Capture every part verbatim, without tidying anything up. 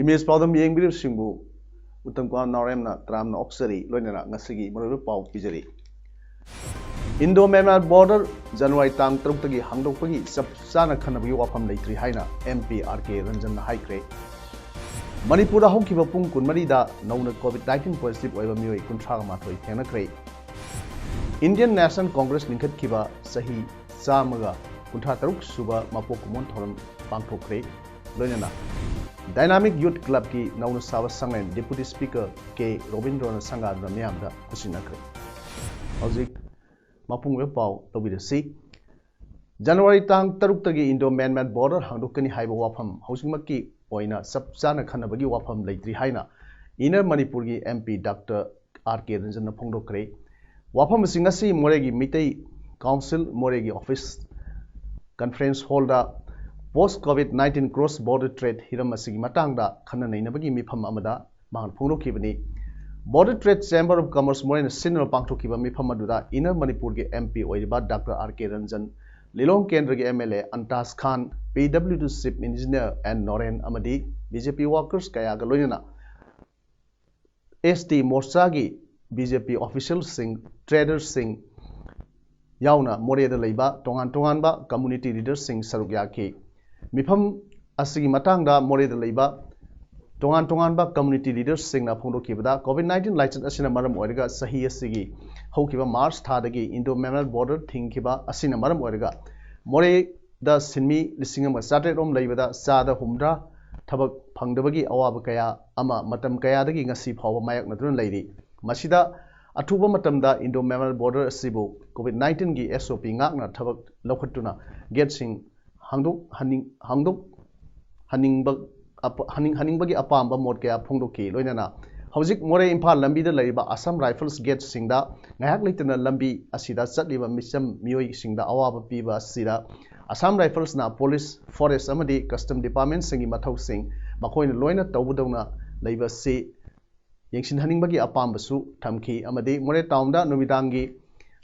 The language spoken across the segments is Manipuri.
ꯏꯃꯦꯖ ꯄꯥꯎꯗꯝ ꯌꯦꯡꯕꯤꯔꯤꯕꯁꯤꯡꯕꯨ ꯎꯠꯇꯝ ꯀꯨꯃꯥꯔ ꯅꯥꯎꯔꯦꯝꯅ ꯇꯔꯥꯝꯅ ꯑꯣꯛꯆꯔꯤ꯫ ꯂꯣꯏꯅꯅ ꯉꯁꯤꯒꯤ ꯃꯔꯨꯑꯣꯏꯕ ꯄꯥꯎ ꯄꯤꯖꯔꯤ꯫ ꯏꯟꯗꯣ ꯃ꯭ꯌꯥꯟꯃꯥꯔ ꯕꯣꯔꯗꯔ ꯖꯅꯋꯥꯔꯤ ꯇꯥꯡ ꯇꯔꯨꯛꯇꯒꯤ ꯍꯥꯡꯗꯣꯛꯄꯒꯤ ꯆꯞ ꯆꯥꯅ ꯈꯟꯅꯕꯒꯤ ꯋꯥꯐꯝ ꯂꯩꯇ꯭ꯔꯤ ꯍꯥꯏꯅ ꯑꯦꯝ ꯄꯤ ꯑꯥꯔ ꯀꯦ ꯔꯟꯖꯟꯅ ꯍꯥꯏꯈ꯭ꯔꯦ꯫ ꯃꯅꯤꯄꯨꯔꯗ ꯍꯧꯈꯤꯕ ꯄꯨꯡ ꯀꯨꯟꯃꯔꯤꯗ ꯅꯧꯅ ꯀꯣꯚꯤꯗ ꯅꯥꯏꯟꯇꯤꯟ ꯄꯣꯖꯤꯇꯤꯚ ꯑꯣꯏꯕ ꯃꯤꯑꯣꯏ ꯀꯨꯟꯊ꯭ꯔꯥꯒ ꯃꯥꯊꯣꯏ ꯊꯦꯡꯅꯈ꯭ꯔꯦ꯫ ꯏꯟꯗꯤꯌꯟ ꯅꯦꯁꯅꯦꯜ ꯀꯣꯡꯒ꯭ꯔꯦꯁ ꯂꯤꯡꯈꯠꯈꯤꯕ ꯆꯍꯤ ꯆꯥꯝꯃꯒ ꯀꯨꯟꯊ꯭ꯔꯥ ꯇꯔꯨꯛ ꯁꯨꯕ ꯃꯄꯣꯛ ꯀꯨꯝꯑꯣꯟ ꯊꯧꯔꯝ ꯄꯥꯡꯊꯣꯛꯈ꯭ꯔꯦ꯫ ꯂꯣꯏꯅꯅ ꯗꯥꯏꯅꯥꯃꯤꯛ ꯌꯨꯊ ꯀ꯭ꯂꯕꯀꯤ ꯅꯧꯅ ꯁꯥꯕ ꯁꯪꯂꯦꯟ ꯗꯦꯄꯨꯇꯤ ꯁ꯭ꯄꯤꯀꯔ ꯀꯦ ꯔꯣꯕꯤꯟꯗ꯭ꯔꯣꯅ ꯁꯪꯒꯥꯗꯨꯅ ꯃꯤꯌꯥꯝꯗ ꯈꯨꯠꯁꯤꯟꯅꯈ꯭ꯔꯦ꯫ ꯍꯧꯖꯤꯛ ꯃꯄꯨꯡ ꯑꯣꯏꯕ ꯄꯥꯎ ꯇꯧꯕꯤꯔꯁꯤ꯫ ꯖꯅꯋꯥꯔꯤ ꯇꯥꯡ ꯇꯔꯨꯛꯇꯒꯤ ꯏꯟꯗꯣ ꯃ꯭ꯌꯥꯟꯃꯥꯔ ꯕꯣꯔꯗꯔ ꯍꯥꯡꯗꯣꯛꯀꯅꯤ ꯍꯥꯏꯕ ꯋꯥꯐꯝ ꯍꯧꯖꯤꯛꯃꯛꯀꯤ ꯑꯣꯏꯅ ꯆꯞ ꯆꯥꯅ ꯈꯟꯅꯕꯒꯤ ꯋꯥꯐꯝ ꯂꯩꯇ꯭ꯔꯤ ꯍꯥꯏꯅ ꯏꯟꯅꯔ ꯃꯅꯤꯄꯨꯔꯒꯤ M P doctor R K ꯔꯟꯖꯟꯅ ꯐꯣꯡꯗꯣꯛꯈ꯭ꯔꯦ꯫ ꯋꯥꯐꯝ ꯑꯁꯤ ꯉꯁꯤ ꯃꯣꯔꯦꯒꯤ ꯃꯤꯇꯩ ꯀꯥꯎꯟꯁꯤꯜ ꯃꯣꯔꯦꯒꯤ ꯑꯣꯐꯤꯁ ꯀꯟꯐꯔꯦꯟꯁ ꯍꯣꯜꯗ ꯄꯣꯁ COVID nineteen cross border trade ꯍꯤꯔꯝ ꯑꯁꯤꯒꯤ ꯃꯇꯥꯡꯗ ꯈꯟꯅ ꯅꯩꯅꯕꯒꯤ ꯃꯤꯐꯝ ꯑꯃꯗ ꯃꯍꯥꯛꯅ ꯐꯣꯡꯗꯣꯛꯈꯤꯕꯅꯤ꯫ Border trade chamber of commerce ꯃꯣꯔꯦꯅ ꯁꯤꯟꯗꯨꯅ ꯄꯥꯡꯊꯣꯛꯈꯤꯕ ꯃꯤꯐꯝ ꯑꯗꯨꯗ ꯏꯟꯅꯔ ꯃꯅꯤꯄꯨꯔꯒꯤ ꯑꯦꯝ ꯄꯤ ꯑꯣꯏꯔꯤꯕ doctor R K Ranjan, Lilong ꯀꯦꯟꯗ꯭ꯔꯒꯤ M L A Antas Khan, P W D chief engineer N Noren ꯑꯃꯗꯤ ꯕꯤ ꯖꯦ ꯄꯤ ꯋꯥꯔꯀꯔꯁ ꯀꯌꯥꯒ ꯂꯣꯏꯅꯅ ꯑꯦꯁ ꯇꯤ ꯃꯣꯔꯆꯥꯒꯤ ꯕꯤ ꯖꯦ ꯄꯤ ꯑꯣꯐꯤꯁꯤꯌꯦꯜꯁꯤꯡ, ꯇ꯭ꯔꯦꯗꯔꯁꯤꯡ ꯌꯥꯎꯅ ꯃꯣꯔꯦꯗ ꯂꯩꯕ ꯇꯣꯉꯥꯟ ꯇꯣꯉꯥꯟꯕ ꯀꯝꯃꯨꯅꯤꯇꯤ ꯂꯤꯗꯔꯁꯤꯡ ꯁꯔꯨꯛ ꯌꯥꯈꯤ꯫ ꯃꯤꯐꯝ ꯑꯁꯤꯒꯤ ꯃꯇꯥꯡꯗ ꯃꯣꯔꯦꯗ ꯂꯩꯕ ꯇꯣꯉꯥꯟ ꯇꯣꯉꯥꯟꯕ ꯀꯝꯃꯨꯅꯤꯇꯤ ꯂꯤꯗꯔꯁꯤꯡꯅ ꯐꯣꯡꯗꯣꯛꯈꯤꯕꯗ, ꯀꯣꯚꯤꯗ ꯅꯥꯏꯟꯇꯤꯟ ꯂꯥꯏꯆꯠ ꯑꯁꯤꯅ ꯃꯔꯝ ꯑꯣꯏꯔꯒ ꯆꯍꯤ ꯑꯁꯤꯒꯤ ꯍꯧꯈꯤꯕ ꯃꯥꯔꯆ ꯊꯥꯗꯒꯤ ꯏꯟꯗꯣ ꯃ꯭ꯌꯥꯟꯃꯥꯔ ꯕꯣꯔꯗꯔ ꯊꯤꯡꯈꯤꯕ ꯑꯁꯤꯅ ꯃꯔꯝ ꯑꯣꯏꯔꯒ ꯃꯣꯔꯦꯗ ꯁꯤꯟꯃꯤ ꯂꯤꯁꯤꯡ ꯑꯃꯒ ꯆꯥꯇ꯭ꯔꯦꯠ ꯔꯣꯝ ꯂꯩꯕꯗ ꯆꯥꯗ ꯍꯨꯝꯗ꯭ꯔꯥ ꯊꯕꯛ ꯐꯪꯗꯕꯒꯤ ꯑꯋꯥꯕ ꯀꯌꯥ ꯑꯃ ꯃꯇꯝ ꯀꯌꯥꯗꯒꯤ ꯉꯁꯤ ꯐꯥꯎꯕ ꯃꯥꯌꯣꯛꯅꯗꯨꯅ ꯂꯩꯔꯤ꯫ ꯃꯁꯤꯗ ꯑꯊꯨꯕ ꯃꯇꯝꯗ ꯏꯟꯗꯣ ꯃ꯭ꯌꯥꯟꯃꯥꯔ ꯕꯣꯔꯗꯔ ꯑꯁꯤꯕꯨ ꯀꯣꯚꯤꯗ ꯅꯥꯏꯟꯇꯤꯟꯒꯤ ꯑꯦꯁ ꯑꯣ ꯄꯤ ꯉꯥꯛꯅ ꯊꯕꯛ ꯂꯧꯈꯠꯇꯨꯅ ꯒꯦꯠꯁꯤꯡ ꯍꯥꯡꯗꯣꯛꯍꯟꯅꯤꯡ-, ꯍꯥꯡꯗꯣꯛꯍꯟꯅꯤꯡꯕ ꯑꯄ-, ꯍꯥꯏꯅꯤꯡ-, ꯍꯥꯏꯅꯤꯡꯕꯒꯤ ꯑꯄꯥꯝꯕ ꯃꯣꯠ ꯀꯌꯥ ꯐꯣꯡꯗꯣꯛꯈꯤ꯫ ꯂꯣꯏꯅꯅ ꯍꯧꯖꯤꯛ ꯃꯣꯔꯦ ꯏꯝꯐꯥꯜ ꯂꯝꯕꯤꯗ ꯂꯩꯔꯤꯕ ꯑꯁꯥꯝ ꯔꯥꯏꯐꯜꯁ ꯒꯦꯠꯁꯤꯡꯗ ꯉꯥꯏꯍꯥꯛ ꯂꯩꯇꯅ ꯂꯝꯕꯤ ꯑꯁꯤꯗ ꯆꯠꯂꯤꯕ ꯃꯤꯆꯝ ꯃꯤꯑꯣꯏꯁꯤꯡꯗ ꯑꯋꯥꯕ ꯄꯤꯕ ꯑꯁꯤꯗ ꯑꯁꯥꯝ ꯔꯥꯏꯐꯜꯁꯅ ꯄꯨꯂꯤꯁ, ꯐꯣꯔꯦꯁ ꯑꯃꯗꯤ ꯀꯁꯇꯝ ꯗꯤꯄꯥꯔꯠꯃꯦꯟꯁꯤꯡꯒꯤ ꯃꯊꯧꯁꯤꯡ ꯃꯈꯣꯏꯅ ꯂꯣꯏꯅ ꯇꯧꯕꯗꯧꯅ ꯂꯩꯕ ꯑꯁꯤ ꯌꯦꯡꯁꯤꯟꯍꯟꯅꯤꯡꯕꯒꯤ ꯑꯄꯥꯝꯕꯁꯨ ꯊꯝꯈꯤ ꯑꯃꯗꯤ ꯃꯣꯔꯦ ꯇꯥꯎꯟꯗ ꯅꯨꯃꯤꯗꯥꯡꯒꯤ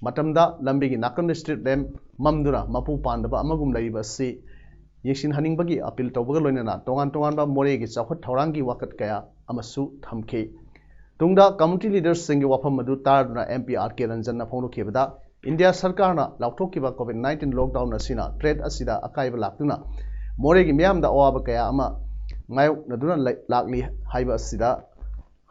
ꯃꯇꯝꯗ ꯂꯝꯕꯤꯒꯤ ꯅꯥꯀꯟꯗ ꯁ꯭ꯇ꯭ꯔꯤꯠ ꯂꯦꯝꯞ ꯃꯝꯗꯨꯅ ꯃꯄꯨ ꯄꯥꯟꯗꯕ ꯑꯃꯒꯨꯝ ꯂꯩꯔꯤꯕ ꯑꯁꯤ ꯌꯦꯡꯁꯤꯟꯍꯟꯅꯤꯡꯕꯒꯤ ꯑꯄꯤꯜ ꯇꯧꯕꯒ ꯂꯣꯏꯅꯅ ꯇꯣꯉꯥꯟ ꯇꯣꯉꯥꯟꯕ ꯃꯣꯔꯦꯒꯤ ꯆꯥꯎꯈꯠ ꯊꯧꯔꯥꯡꯒꯤ ꯋꯥꯀꯠ ꯀꯌꯥ ꯑꯃꯁꯨ ꯊꯝꯈꯤ꯫ ꯇꯨꯡꯗ ꯀꯝꯃꯨꯅꯤꯇꯤ ꯂꯤꯗꯔꯁꯤꯡꯒꯤ ꯋꯥꯐꯝ ꯑꯗꯨ ꯇꯥꯔꯗꯨꯅ M P R K ꯔꯟꯖꯟꯅ ꯐꯣꯡꯗꯣꯛꯈꯤꯕꯗ, India ꯁꯔꯀꯥꯔꯅ ꯂꯥꯎꯊꯣꯛꯈꯤꯕ ꯀꯣꯚꯤꯗ ꯅꯥꯏꯟꯇꯤꯟ ꯂꯣꯛꯗꯥꯎꯟ ꯑꯁꯤꯅ ꯇ꯭ꯔꯦꯗ ꯑꯁꯤꯗ ꯑꯀꯥꯏꯕ ꯂꯥꯛꯇꯨꯅ ꯃꯣꯔꯦꯒꯤ ꯃꯤꯌꯥꯝꯗ ꯑꯋꯥꯕ ꯀꯌꯥ ꯑꯃ ꯃꯥꯌꯣꯛꯅꯗꯨꯅ ꯂꯩ-, ꯂꯥꯛꯂꯤ ꯍꯥꯏꯕ ꯑꯁꯤꯗ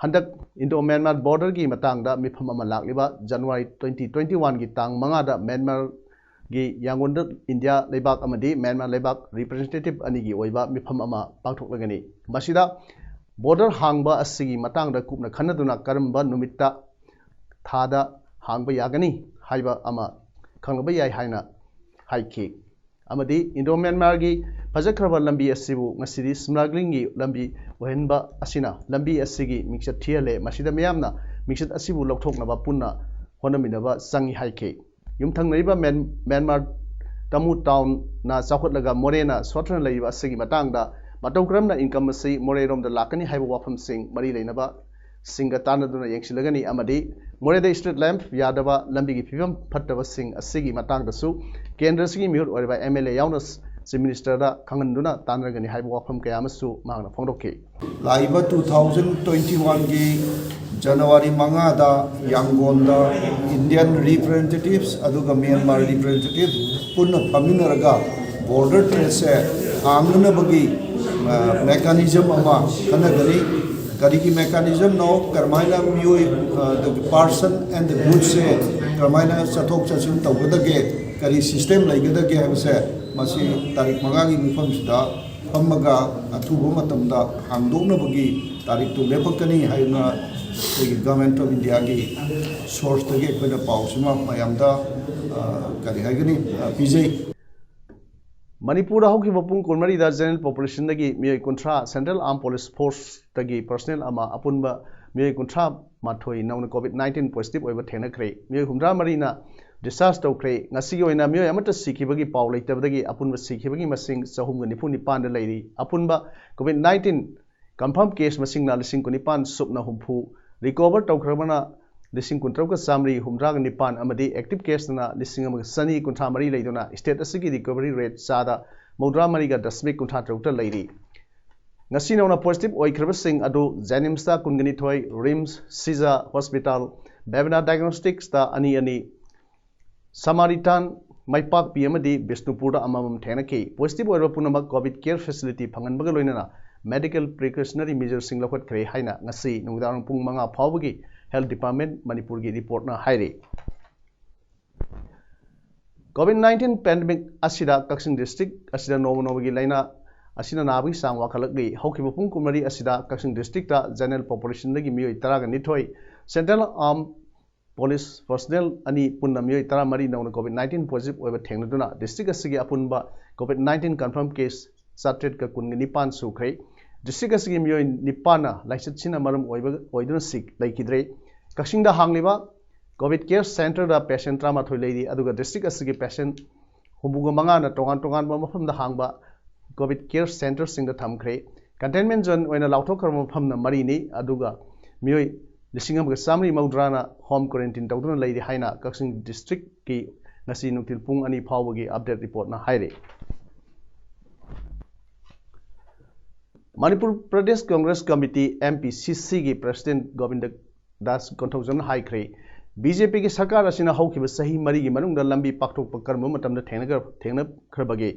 ꯍꯟꯗꯛ ꯏꯟꯗꯣ ꯃ꯭ꯌꯥꯟꯃꯥꯔ ꯕꯣꯔꯗꯔꯒꯤ ꯃꯇꯥꯡꯗ ꯃꯤꯐꯝ ꯑꯃ ꯂꯥꯛꯂꯤꯕ ꯖꯅꯋꯥꯔꯤ ꯇ꯭ꯋꯦꯟꯇꯤ ꯇ꯭ꯋꯦꯟꯇꯤ ꯋꯥꯟꯒꯤ ꯇꯥꯡ ꯃꯉꯥꯗ ꯃ꯭ꯌꯥꯟꯃꯥꯔꯒꯤ ꯌꯥꯡꯒꯣꯟꯗ ꯏꯟꯗꯤꯌꯥ ꯂꯩꯕꯥꯛ ꯑꯃꯗꯤ ꯃ꯭ꯌꯥꯟꯃꯥꯔ ꯂꯩꯕꯥꯛ ꯔꯤꯄ꯭ꯔꯖꯦꯟꯇꯦꯇꯤꯚ ꯑꯅꯤꯒꯤ ꯑꯣꯏꯕ ꯃꯤꯐꯝ ꯑꯃ ꯄꯥꯡꯊꯣꯛꯂꯒꯅꯤ꯫ ꯃꯁꯤꯗ ꯕꯣꯔꯗꯔ ꯍꯥꯡꯕ ꯑꯁꯤꯒꯤ ꯃꯇꯥꯡꯗ ꯀꯨꯞꯅ ꯈꯟꯅꯗꯨꯅ ꯀꯔꯝꯕ ꯅꯨꯃꯤꯠꯇ, ꯊꯥꯗ ꯍꯥꯡꯕ ꯌꯥꯒꯅꯤ ꯍꯥꯏꯕ ꯑꯃ ꯈꯪꯂꯕ ꯌꯥꯏ ꯍꯥꯏꯅ ꯍꯥꯏꯈꯤ꯫ ꯑꯃꯗꯤ ꯏꯟꯗꯣ ꯃ꯭ꯌꯥꯟꯃꯥꯔꯒꯤ ꯐꯖꯈ꯭ꯔꯕ ꯂꯝꯕꯤ ꯑꯁꯤꯕꯨ ꯉꯁꯤꯗꯤ ꯁ꯭ꯃꯒ꯭ꯂꯤꯡꯒꯤ ꯂꯝꯕꯤ ꯑꯣꯏꯍꯟꯕ ꯑꯁꯤꯅ ꯂꯝꯕꯤ ꯑꯁꯤꯒꯤ ꯃꯤꯡꯆꯠ ꯊꯤꯍꯜꯂꯦ꯫ ꯃꯁꯤꯗ ꯃꯤꯌꯥꯝꯅ ꯃꯤꯡꯆꯠ ꯑꯁꯤꯕꯨ ꯂꯧꯊꯣꯛꯅꯕ ꯄꯨꯟꯅ ꯍꯣꯠꯅꯃꯤꯟꯅꯕ ꯆꯪꯏ ꯍꯥꯏꯈꯤ꯫ ꯌꯨꯝꯊꯪꯅꯔꯤꯕ ꯃ꯭ꯌꯥꯟ-, ꯃ꯭ꯌꯥꯟꯃꯥꯔ ꯇꯃꯨ ꯇꯥꯎꯟꯅ ꯆꯥꯎꯈꯠꯂꯒ ꯃꯣꯔꯦꯅ ꯁꯣꯠꯊꯅ ꯂꯩꯔꯤꯕ ꯑꯁꯤꯒꯤ ꯃꯇꯥꯡꯗ ꯃꯇꯧ ꯀꯔꯝꯅ ꯏꯟꯀꯝ ꯑꯁꯤ ꯃꯣꯔꯦꯔꯣꯝꯗ ꯂꯥꯛꯀꯅꯤ ꯍꯥꯏꯕ ꯋꯥꯐꯝꯁꯤꯡ ꯃꯔꯤ ꯂꯩꯅꯕ ꯁꯤꯡꯒ ꯇꯥꯟꯅꯗꯨꯅ ꯌꯦꯡꯁꯤꯜꯂꯒꯅꯤ ꯑꯃꯗꯤ ꯃꯣꯔꯦꯗ ꯁ꯭ꯇ꯭ꯔꯤꯠ ꯂꯦꯝꯞ ꯌꯥꯗꯕ ꯂꯝꯕꯤꯒꯤ ꯐꯤꯕꯝ ꯐꯠꯇꯕꯁꯤꯡ ꯑꯁꯤꯒꯤ ꯃꯇꯥꯡꯗꯁꯨ ꯀꯦꯟꯗ꯭ꯔꯁꯤꯒꯤ ꯃꯤꯍꯨꯠ ꯑꯣꯏꯔꯤꯕ ꯑꯦꯝ ꯑꯦꯜ ꯑꯦ ꯌꯥꯎꯅ ꯆꯤꯐ ꯃꯤꯅꯤꯁꯇꯔꯗ ꯈꯪꯍꯟꯗꯨꯅ ꯇꯥꯟꯅꯒꯅꯤ ꯍꯥꯏꯕ ꯋꯥꯐꯝ ꯀꯌꯥ ꯑꯃꯁꯨ ꯃꯍꯥꯛꯅ ꯐꯣꯡꯗꯣꯛꯈꯤ꯫ ꯂꯥꯛꯏꯕ ꯇꯨ ꯊꯥꯎꯖꯟ ꯇ꯭ꯋꯦꯟꯇꯤ ꯋꯥꯟꯒꯤ ꯖꯅꯋꯥꯔꯤ ꯃꯉꯥꯗ ꯌꯥꯡꯒꯣꯟꯗ ꯏꯟꯗꯤꯌꯥꯟ ꯔꯤꯄ꯭ꯔꯖꯦꯟꯇꯦꯇꯤꯚꯁ ꯑꯗꯨꯒ ꯃ꯭ꯌꯥꯟꯃꯥꯔ ꯔꯤꯄ꯭ꯔꯖꯦꯟꯇꯦꯇꯤꯚ ꯄꯨꯟꯅ ꯐꯝꯃꯤꯟꯅꯔꯒ ꯕꯣꯔꯗꯔ ꯇ꯭ꯔꯦꯗꯁꯦ ꯍꯥꯡꯅꯅꯕꯒꯤ, ꯑ, ꯃꯦꯀꯥꯅꯤꯖꯝ ꯑꯃ ꯈꯟꯅꯒꯅꯤ꯫ ꯀꯔꯤꯒꯤ ꯃꯦꯀꯥꯅꯤꯖꯝꯅꯣ, ꯀꯔꯝꯍꯥꯏꯅ ꯃꯤꯑꯣꯏ, ꯑ, the person and the goodsꯁꯦ ꯀꯔꯝꯍꯥꯏꯅ ꯆꯠꯊꯣꯛ ꯆꯠꯁꯤꯟ ꯇꯧꯒꯗꯒꯦ, ꯀꯔꯤ ꯁꯤꯁꯇꯦꯝ ꯂꯩꯒꯗꯒꯦ ꯍꯥꯏꯕꯁꯦ ꯃꯁꯤ ꯇꯥꯔꯤꯛ ꯃꯉꯥꯒꯤ ꯃꯤꯐꯝꯁꯤꯗ ꯐꯝꯃꯒ ꯑꯊꯨꯕ ꯃꯇꯝꯗ ꯍꯥꯡꯗꯣꯛꯅꯕꯒꯤ ꯇꯥꯔꯤꯛꯇꯨ ꯂꯦꯞꯄꯛꯀꯅꯤ ꯍꯥꯏꯅ ꯑꯩꯈꯣꯏꯒꯤ ꯒꯚꯔꯟꯃꯦꯟꯠ ꯑꯣꯐ ꯏꯟꯗꯤꯌꯥꯒꯤ ꯁꯣꯔꯁꯇꯒꯤ ꯑꯩꯈꯣꯏꯅ ꯄꯥꯎꯁꯤꯃ ꯃꯌꯥꯝꯗ, ꯑ, ꯀꯔꯤ ꯍꯥꯏꯒꯅꯤ, ꯑ, ꯄꯤꯖꯩ꯫ ꯃꯅꯤꯄꯨꯔꯗ ꯍꯧꯈꯤꯕ ꯄꯨꯡ ꯀꯨꯟꯃꯔꯤꯗ general populationꯗꯒꯤ ꯃꯤꯑꯣꯏ ꯀꯨꯟꯊ꯭ꯔꯥ, Central Armed Police Forceꯇꯒꯤ personnel ꯑꯃ, ꯑꯄꯨꯟꯕ ꯃꯤꯑꯣꯏ ꯀꯨꯟꯊ꯭ꯔꯥ ꯃꯥꯊꯣꯏ ꯅꯧꯅ COVID nineteen positive ꯑꯣꯏꯕ ꯊꯦꯡꯅꯈ꯭ꯔꯦ꯫ ꯃꯤꯑꯣꯏ ꯍꯨꯝꯗ꯭ꯔꯥ ꯃꯔꯤꯅ discharge ꯇꯧꯈ꯭ꯔꯦ꯫ ꯉꯁꯤꯒꯤ ꯑꯣꯏꯅ ꯃꯤꯑꯣꯏ ꯑꯃꯠꯇ ꯁꯤꯈꯤꯕꯒꯤ ꯄꯥꯎ ꯂꯩꯇꯕꯗꯒꯤ ꯑꯄꯨꯟꯕ ꯁꯤꯈꯤꯕꯒꯤ ꯃꯁꯤꯡ ꯆꯍꯨꯝꯒ ꯅꯤꯐꯨ ꯅꯤꯄꯥꯟꯗ ꯂꯩꯔꯤ꯫ ꯑꯄꯨꯟꯕ COVID nineteen confirm case ꯃꯁꯤꯡꯅ ꯂꯤꯁꯤꯡ ꯀꯨꯟꯅꯤꯄꯥꯟ ꯁꯨꯞꯅ ꯍꯨꯝꯐꯨ, recover ꯇꯧꯈ꯭ꯔꯕꯅ ꯂꯤꯁꯤꯡ ꯀꯨꯟꯇꯔꯨꯛꯀ ꯆꯥꯃꯔꯤ ꯍꯨꯝꯗ꯭ꯔꯥꯒ ꯅꯤꯄꯥꯟ ꯑꯃꯗꯤ active caseꯅ ꯂꯤꯁꯤꯡ ꯑꯃꯒ ꯆꯅꯤ ꯀꯨꯟꯊ꯭ꯔꯥ ꯃꯔꯤ ꯂꯩꯗꯨꯅ state ꯑꯁꯤꯒꯤ recovery rate ꯆꯥꯗ ꯃꯧꯗ꯭ꯔꯥ ꯃꯔꯤꯒ ꯗꯁꯃꯤꯛ ꯀꯨꯟꯊ꯭ꯔꯥ ꯇꯔꯨꯛꯇ ꯂꯩꯔꯤ꯫ ꯉꯁꯤ ꯅꯧꯅ positive ꯑꯣꯏꯈ꯭ꯔꯕꯁꯤꯡ ꯑꯗꯨ JNIMSꯇ ꯀꯨꯟꯒ ꯅꯤꯊꯣꯏ, RIMS, Sija Hospital, Bhavna Diagnosticsꯇ ꯑꯅꯤ ꯑꯅꯤ, Samaritan, ꯃꯥꯏꯄꯥꯛꯄꯤ ꯑꯃꯗꯤ ꯕꯤꯁꯅꯨꯄꯨꯔꯗ ꯑꯃꯃꯝ ꯊꯦꯡꯅꯈꯤ꯫ Positive ꯑꯣꯏꯔꯕ ꯄꯨꯝꯅꯃꯛ COVID care facility ꯐꯪꯍꯟꯕꯒ ꯂꯣꯏꯅꯅ medical precautionary measureꯁꯤꯡ ꯂꯧꯈꯠꯈ꯭ꯔꯦ ꯍꯥꯏꯅ ꯉꯁꯤ ꯅꯨꯃꯤꯗꯥꯡ ꯄꯨꯡ ꯃꯉꯥ ꯐꯥꯎꯕꯒꯤ Health Department ꯃꯅꯤꯄꯨꯔꯒꯤ reportꯅ ꯍꯥꯏꯔꯤ꯫ COVID nineteen pandemic ꯑꯁꯤꯗ ꯀꯛꯆꯤꯡ district ꯑꯁꯤꯗ ꯅꯣꯡꯃ ꯅꯣꯡꯃꯒꯤ ꯂꯥꯏꯅꯥ ꯑꯁꯤꯅ ꯅꯥꯕꯒꯤ ꯆꯥꯡ ꯋꯥꯡꯈꯠꯂꯛꯂꯤ꯫ ꯍꯧꯈꯤꯕ ꯄꯨꯡ ꯀꯨꯟꯃꯔꯤ ꯑꯁꯤꯗ ꯀꯛꯆꯤꯡ districtꯇ general populationꯗꯒꯤ ꯃꯤꯑꯣꯏ ꯇꯔꯥꯒ ꯅꯤꯊꯣꯏ, Central Armed Police personnel ꯑꯅꯤ ꯄꯨꯟꯅ ꯃꯤꯑꯣꯏ ꯇꯔꯥꯃꯔꯤ ꯅꯧꯅ COVID nineteen positive ꯑꯣꯏꯕ ꯊꯦꯡꯅꯗꯨꯅ district ꯑꯁꯤꯒꯤ ꯑꯄꯨꯟꯕ COVID nineteen confirm case ꯆꯥꯇ꯭ꯔꯦꯠꯀ ꯀꯨꯟꯒ ꯅꯤꯄꯥꯟ ꯁꯨꯈ꯭ꯔꯦ꯫ District ꯑꯁꯤꯒꯤ ꯃꯤꯑꯣꯏ ꯅꯤꯄꯥꯟꯅ ꯂꯥꯏꯆꯠꯁꯤꯅ ꯃꯔꯝ ꯑꯣꯏꯕ, ꯑꯣꯏꯗꯨꯅ ꯁꯤ ꯂꯩꯈꯤꯗ꯭ꯔꯦ꯫ ꯀꯛꯆꯤꯡꯗ ꯍꯥꯡꯂꯤꯕ COVID care centreꯗ patient ꯇꯔꯥꯃꯥꯊꯣꯏ ꯂꯩꯔꯤ, ꯑꯗꯨꯒ district ꯑꯁꯤꯒꯤ patient ꯍꯨꯝꯐꯨꯒ ꯃꯉꯥꯅ ꯇꯣꯉꯥꯟ ꯇꯣꯉꯥꯟꯕ ꯃꯐꯝꯗ ꯍꯥꯡꯕ COVID care centreꯁꯤꯡꯗ ꯊꯝꯈ꯭ꯔꯦ꯫ Containment zone ꯑꯣꯏꯅ ꯂꯥꯎꯊꯣꯛꯈ꯭ꯔꯕ ꯃꯐꯝꯅ ꯃꯔꯤꯅꯤ, ꯑꯗꯨꯒ ꯃꯤꯑꯣꯏ ꯂꯤꯁꯤꯡ ꯑꯃꯒ ꯆꯥꯃꯔꯤ ꯃꯧꯗ꯭ꯔꯥꯅ home quarantine ꯇꯧꯗꯨꯅ ꯂꯩꯔꯤ ꯍꯥꯏꯅ ꯀꯛꯆꯤꯡ districtꯀꯤ ꯉꯁꯤ ꯅꯨꯡꯊꯤꯜ ꯄꯨꯡ ꯑꯅꯤ ꯐꯥꯎꯕꯒꯤ update reportꯅ ꯍꯥꯏꯔꯤ꯫ ꯃꯅꯤꯄꯨꯔ ꯄ꯭ꯔꯗꯦꯁ ꯀꯪꯒ꯭ꯔꯦꯁ ꯀꯃꯤꯇꯤ, MPCCꯒꯤ president ꯒꯣꯕꯤꯟꯗ ꯗꯥꯁ ꯀꯣꯟꯊꯧꯖꯝꯅ ꯍꯥꯏꯈ꯭ꯔꯦ, BJPꯒꯤ ꯁꯔꯀꯥꯔ ꯑꯁꯤꯅ ꯍꯧꯈꯤꯕ ꯆꯍꯤ ꯃꯔꯤꯒꯤ ꯃꯅꯨꯡꯗ ꯂꯝꯕꯤ ꯄꯥꯛꯊꯣꯛꯄ ꯀꯔꯝꯕ ꯃꯇꯝꯗ ꯊꯦꯡꯅꯈ꯭ꯔ-, ꯊꯦꯡꯅꯈ꯭ꯔꯕꯒꯦ?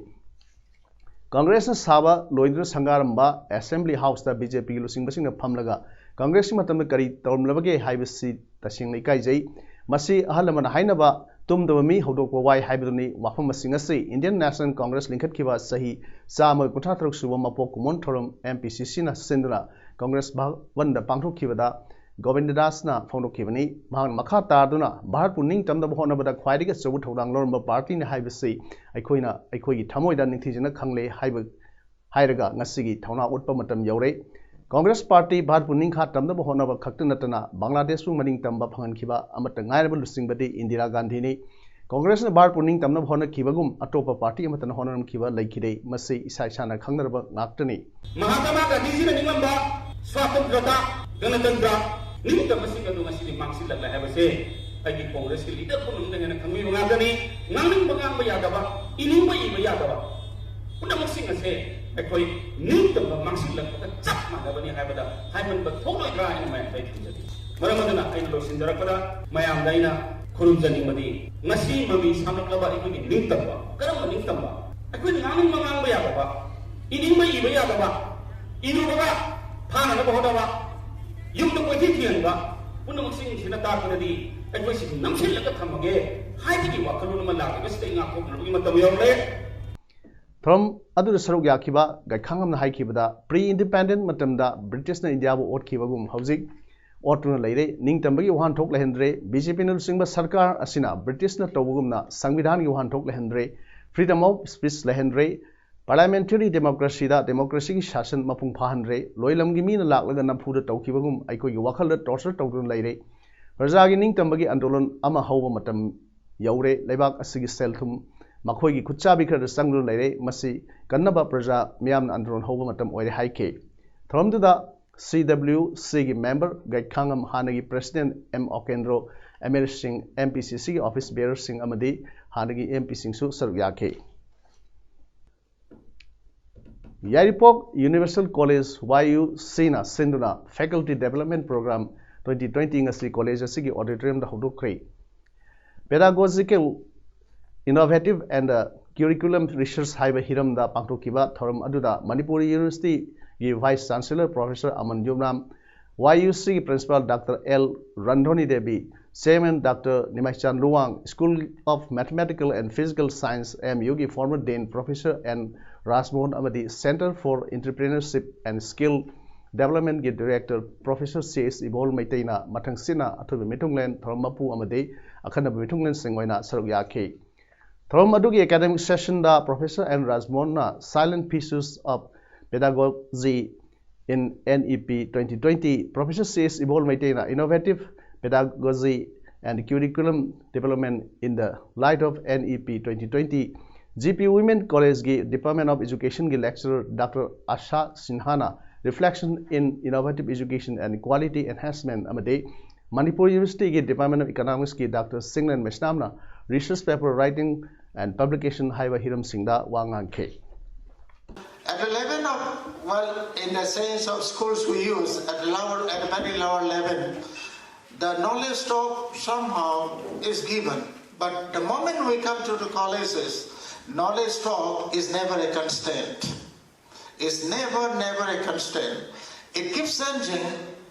ꯀꯪꯒ꯭ꯔꯦꯁꯅ ꯁꯥꯕ ꯂꯣꯏꯗꯨꯅ ꯁꯪꯒꯥꯔꯝꯕ Assembly Houseꯇ BJPꯒꯤ ꯂꯨꯆꯤꯡꯕꯁꯤꯡꯅ ꯐꯝꯂꯒ ꯀꯪꯒ꯭ꯔꯦꯁꯀꯤ ꯃꯇꯝꯗ ꯀꯔꯤ ꯇꯧꯔꯝꯂꯕꯒꯦ ꯍꯥꯏꯕꯁꯤ ꯇꯁꯦꯡꯅ ꯏꯀꯥꯏꯖꯩ꯫ ꯃꯁꯤ ꯑꯍꯜ ꯂꯃꯟꯅ ꯍꯥꯏꯅꯕ "ꯇꯨꯝꯗꯕ ꯃꯤ ꯍꯧꯗꯣꯛꯄ ꯋꯥꯏ" ꯍꯥꯏꯕꯗꯨꯅꯤ꯫ ꯋꯥꯐꯝꯁꯤꯡ ꯑꯁꯤ Indian National Congress ꯂꯤꯡꯈꯠꯈꯤꯕ ꯆꯍꯤ ꯆꯥꯝꯃꯒ ꯀꯨꯟꯊ꯭ꯔꯥ ꯇꯔꯨꯛ ꯁꯨꯕ ꯃꯄꯣꯛ ꯀꯨꯝꯑꯣꯟ ꯊꯧꯔꯝ, MPCCꯅ ꯁꯤꯟꯗꯨꯅ ꯀꯪꯒ꯭ꯔꯦꯁ ꯚꯕꯟꯗ ꯄꯥꯡꯊꯣꯛꯈꯤꯕꯗ ꯒꯣꯕꯤꯟꯗ ꯗꯥꯁꯅ ꯐꯣꯡꯗꯣꯛꯈꯤꯕꯅꯤ꯫ ꯃꯍꯥꯛꯅ ꯃꯈꯥ ꯇꯥꯗꯨꯅ ꯚꯥꯔꯠꯄꯨ ꯅꯤꯡꯇꯝꯅꯕ ꯍꯣꯠꯅꯕꯗ ꯈ꯭ꯋꯥꯏꯗꯒꯤ ꯑꯆꯧꯕ ꯊꯧꯗꯥꯡ ꯂꯧꯔꯝꯕ ꯄꯥꯔꯇꯤꯅꯤ ꯍꯥꯏꯕꯁꯤ ꯑꯩꯈꯣꯏꯅ ꯑꯩꯈꯣꯏꯒꯤ ꯊꯃꯣꯏꯗ ꯅꯤꯡꯊꯤꯖꯅ ꯈꯪꯂꯦ ꯍꯥꯏꯕ ꯍꯥꯏꯔꯒ ꯉꯁꯤꯒꯤ ꯊꯧꯅꯥ ꯎꯠꯄ ꯃꯇꯝ ꯌꯧꯔꯦ꯫ ꯀꯣꯡꯒ꯭ꯔꯦꯁ ꯄꯥꯔꯇꯤ ꯚꯥꯔꯠꯄꯨ ꯅꯤꯡꯈꯥ ꯇꯝꯅꯕ ꯍꯣꯠꯅꯕ ꯈꯛꯇ ꯅꯠꯇꯅ ꯕꯪꯒ꯭ꯂꯥꯗꯦꯁꯄꯨ ꯃꯅꯤꯡ ꯇꯝꯕ ꯐꯪꯍꯟꯈꯤꯕ ꯑꯃꯠꯇ ꯉꯥꯏꯔꯕ ꯂꯨꯆꯤꯡꯕꯗꯤ ꯏꯟꯗꯤꯔꯥ ꯒꯥꯟꯙꯤꯅꯤ꯫ ꯀꯣꯡꯒ꯭ꯔꯦꯁꯅ ꯚꯥꯔꯠꯄꯨ ꯅꯤꯡꯇꯝꯅꯕ ꯍꯣꯠꯅꯈꯤꯕꯒꯨꯝ ꯑꯇꯣꯞꯄ ꯄꯥꯔꯇꯤ ꯑꯃꯠꯇꯅ ꯍꯣꯠꯅꯔꯝꯈꯤꯕ ꯂꯩꯈꯤꯗꯦ꯫ ꯃꯁꯤ ꯏꯁꯥ ꯏꯁꯥꯅ ꯈꯪꯅꯔꯕ ꯉꯥꯛꯇꯅꯤ꯫ ꯃꯍꯥꯇꯃꯥ ꯒꯥꯟꯙꯤꯖꯤꯅ ꯅꯤꯡꯂꯝꯕ ꯁ꯭ꯋꯥꯇꯟꯇ꯭ꯔꯇ, ꯒꯅꯇꯟꯇ꯭ꯔ, ꯅꯤꯡꯇꯝꯕꯁꯤꯡ ꯑꯗꯨ ꯉꯁꯤꯗꯤ ꯃꯥꯡꯁꯤꯜꯂꯛꯂꯦ ꯍꯥꯏꯕꯁꯦ ꯑꯩꯒꯤ ꯀꯣꯡꯒ꯭ꯔꯦꯁꯀꯤ ꯂꯤꯗꯔ ꯄꯨꯝꯅꯃꯛꯅ ꯍꯦꯟꯅ ꯈꯪꯕꯤꯕ ꯉꯥꯛꯇꯅꯤ꯫ ꯉꯥꯡꯅꯤꯡꯕ ꯉꯥꯡꯕ ꯌꯥꯗꯕ, ꯏꯅꯤꯡꯕ ꯏꯕ ꯌꯥꯗꯕ, ꯄꯨꯝꯅꯃꯛꯁꯤꯡ ꯑꯁꯦ ꯑꯩꯈꯣꯏ ꯅꯤꯡꯇꯝꯕ ꯃꯥꯡꯁꯤꯜꯂꯛꯄꯒ ꯆꯞ ꯃꯥꯟꯅꯕꯅꯤ ꯍꯥꯏꯕꯗ ꯍꯥꯏꯃꯟꯕ ꯊꯣꯛꯂꯣꯏꯗ꯭ꯔꯥ ꯍꯥꯏꯅ ꯃꯌꯥꯝꯗ ꯑꯩ ꯊꯝꯖꯒꯦ꯫ ꯃꯔꯝ ꯑꯗꯨꯅ ꯑꯩꯅ ꯂꯣꯏꯁꯤꯟꯖꯔꯛꯄꯗ ꯃꯌꯥꯝꯗ ꯑꯩꯅ ꯈꯨꯔꯨꯝꯖꯅꯤꯡꯕꯗꯤ, ꯉꯁꯤ ꯃꯃꯤ ꯁꯥꯝꯂꯛꯂꯕ ꯑꯩꯈꯣꯏꯒꯤ ꯅꯤꯡꯇꯝꯕ, ꯀꯔꯝꯕ ꯅꯤꯡꯇꯝꯕ? ꯑꯩꯈꯣꯏꯅ ꯉꯥꯡꯅꯤꯡꯕ ꯉꯥꯡꯕ ꯌꯥꯗꯕ, ꯏꯅꯤꯡꯕ ꯏꯕ ꯌꯥꯗꯕ, ꯏꯔꯨꯕꯒ ꯐꯥꯅꯅꯕ ꯍꯣꯠꯅꯕ, ꯌꯨꯝꯗ ꯀꯣꯏꯊꯤ ꯊꯤꯍꯟꯕ, ꯄꯨꯝꯅꯃꯛꯁꯤꯡꯁꯤꯅ ꯇꯥꯛꯄꯗꯗꯤ ꯑꯩꯈꯣꯏꯁꯤ ꯅꯝꯁꯤꯜꯂꯒ ꯊꯝꯃꯒꯦ ꯍꯥꯏꯕꯒꯤ ꯋꯥꯈꯜꯂꯣꯟ ꯑꯃ ꯂꯥꯛꯂꯤꯕꯁꯤꯗ ꯑꯩ ꯉꯥꯛꯊꯣꯛꯅꯕꯒꯤ ꯃꯇꯝ ꯌꯧꯔꯦ꯫ ꯊꯧꯔꯝ ꯑꯗꯨꯗ ꯁꯔꯨꯛ ꯌꯥꯈꯤꯕ ꯒꯥꯏꯈꯥꯡꯉꯝꯅ ꯍꯥꯏꯈꯤꯕꯗ, ꯄ꯭ꯔꯤ ꯏꯟꯗꯤꯄꯦꯟꯗꯦꯟ ꯃꯇꯝꯗ ꯕ꯭ꯔꯤꯇꯤꯁꯅ ꯏꯟꯗꯤꯌꯥꯕꯨ ꯑꯣꯠꯈꯤꯕꯒꯨꯝ ꯍꯧꯖꯤꯛ ꯑꯣꯠꯇꯨꯅ ꯂꯩꯔꯦ꯫ ꯅꯤꯡꯇꯝꯕꯒꯤ ꯋꯥꯍꯟꯊꯣꯛ ꯂꯩꯍꯟꯗ꯭ꯔꯦ꯫ ꯕꯤ ꯖꯦ ꯄꯤꯅ ꯂꯨꯆꯤꯡꯕ ꯁꯔꯀꯥꯔ ꯑꯁꯤꯅ ꯕ꯭ꯔꯤꯇꯤꯁꯅ ꯇꯧꯕꯒꯨꯝꯅ ꯁꯪꯕꯤꯙꯥꯟꯒꯤ ꯋꯥꯍꯟꯊꯣꯛ ꯂꯩꯍꯟꯗ꯭ꯔꯦ꯫ Freedom of speech ꯂꯩꯍꯟꯗ꯭ꯔꯦ꯫ Parliamentary democracyꯗ democracyꯒꯤ ꯁꯥꯁꯟ ꯃꯄꯨꯡ ꯐꯥꯍꯟꯗ꯭ꯔꯦ꯫ ꯂꯣꯏꯂꯝꯒꯤ ꯃꯤꯅ ꯂꯥꯛꯂꯒ ꯅꯝꯐꯨꯗ ꯇꯧꯈꯤꯕꯒꯨꯝ ꯑꯩꯈꯣꯏꯒꯤ ꯋꯥꯈꯜꯗ torture ꯇꯧꯗꯨꯅ ꯂꯩꯔꯦ꯫ ꯄ꯭ꯔꯖꯥꯒꯤ ꯅꯤꯡꯇꯝꯕꯒꯤ ꯑꯟꯗꯣꯂꯟ ꯑꯃ ꯍꯧꯕ ꯃꯇꯝ ꯌꯧꯔꯦ꯫ ꯂꯩꯕꯥꯛ ꯑꯁꯤꯒꯤ ꯁꯦꯜ ꯊꯨꯝ ꯃꯈꯣꯏꯒꯤ ꯈꯨꯠꯆꯥꯕꯤ ꯈꯔꯗ ꯆꯪꯗꯨꯅ ꯂꯩꯔꯦ꯫ ꯃꯁꯤ ꯀꯟꯅꯕ ꯄ꯭ꯔꯖꯥ ꯃꯤꯌꯥꯝꯅ ꯑꯟꯗꯣꯂꯟ ꯍꯧꯕ ꯃꯇꯝ ꯑꯣꯏꯔꯦ ꯍꯥꯏꯈꯤ꯫ ꯊꯧꯔꯝꯗꯨꯗ ꯁꯤ ꯗꯕ꯭ꯂꯤꯌꯨ ꯁꯤꯒꯤ ꯃꯦꯝꯕꯔ ꯒꯥꯏꯈꯥꯡꯉꯝ ꯍꯥꯟꯅꯒꯤ ꯄ꯭ꯔꯦꯁꯤꯗꯦꯟꯠ ꯑꯦꯝ ꯑꯣꯀꯦꯟꯗ꯭ꯔꯣ, ꯑꯦꯝ ꯑꯦꯜ ꯁꯤꯡ, ꯑꯦꯝ ꯄꯤ ꯁꯤ ꯁꯤꯒꯤ ꯑꯣꯐꯤꯁ ꯕꯤꯌꯔꯁꯤꯡ ꯑꯃꯗꯤ ꯍꯥꯟꯅꯒꯤ ꯑꯦꯝ ꯄꯤꯁꯤꯡꯁꯨ ꯁꯔꯨꯛ ꯌꯥꯈꯤ꯫ ꯌꯥꯏꯔꯤꯄꯣꯛ ꯌꯨꯅꯤꯚꯔꯁꯦꯜ ꯀꯣꯂꯦꯖ, ꯋꯥꯏ ꯌꯨ ꯁꯤꯅ ꯁꯤꯟꯗꯨꯅ Faculty Development Program twenty twenty ꯉꯁꯤ ꯀꯣꯂꯦꯖ ꯑꯁꯤꯒꯤ ꯑꯣꯗꯤꯇꯣꯔꯤꯌꯝꯗ ꯍꯧꯗꯣꯛꯈ꯭ꯔꯦ꯫ Pedagogical Innovative and Curriculum Research ꯍꯥꯏꯕ ꯍꯤꯔꯝꯗ ꯄꯥꯡꯊꯣꯛꯈꯤꯕ ꯊꯧꯔꯝ ꯑꯗꯨꯗ ꯃꯅꯤꯄꯨꯔ ꯌꯨꯅꯤꯚꯔꯁꯤꯇꯤꯒꯤ vice chancellor professor Aman Yumnam, Y U ꯁꯤꯒꯤ principal doctor L Randhoni Devi, chairman doctor Nimaichan Luwang, School of Mathematical and Physical Science, M ꯌꯨꯒꯤ former dean professor N Rajmohan ꯑꯃꯗꯤ Centre for Entrepreneurship and Skill Development ꯒꯤ Director Professor C H ꯏꯕꯣꯜ ꯃꯩꯇꯩꯅ ꯃꯊꯪꯁꯤꯠꯅ ꯑꯊꯣꯏꯕ ꯃꯤꯊꯨꯡꯂꯦꯟ, ꯊꯧꯔꯝ ꯃꯄꯨ ꯑꯃꯗꯤ ꯑꯈꯟꯅꯕ ꯃꯤꯊꯨꯡꯂꯦꯟꯁꯤꯡ ꯑꯣꯏꯅ ꯁꯔꯨꯛ ꯌꯥꯈꯤ꯫ ꯊꯧꯔꯝ ꯑꯗꯨꯒꯤ academic session the Professor N ꯔꯥꯖꯃꯣꯍꯟꯅ Silent Pieces of Pedagogy in N E P twenty twenty, Professor C H ꯏꯕꯣꯜ ꯃꯩꯇꯩꯅ Innovative Pedagogy and Curriculum Development in the Light of N E P twenty twenty, G P Women College ꯒꯤ Department of Education ꯒꯤ Lecturer Doctor Asha Sinha ꯅ Reflection in Innovative Education and Quality Enhancement ꯑꯃꯗꯤ Manipur University ꯒꯤ Department of Economics ꯀꯤ Doctor ꯁꯤꯡꯂꯦꯟ ꯃꯩꯁꯅꯥꯝꯅ Research Paper Writing and Publication ꯍꯥꯏꯕ ꯍꯤꯔꯝꯁꯤꯡꯗ ꯋꯥ ꯉꯥꯡꯈꯤ꯫ At the level of, well, in the sense of schools we use, at lower, at a very lower level, the knowledge talk somehow is given. But the moment we come to the colleges, knowledge talk is never a constant. It's never, never a constant. It keeps changing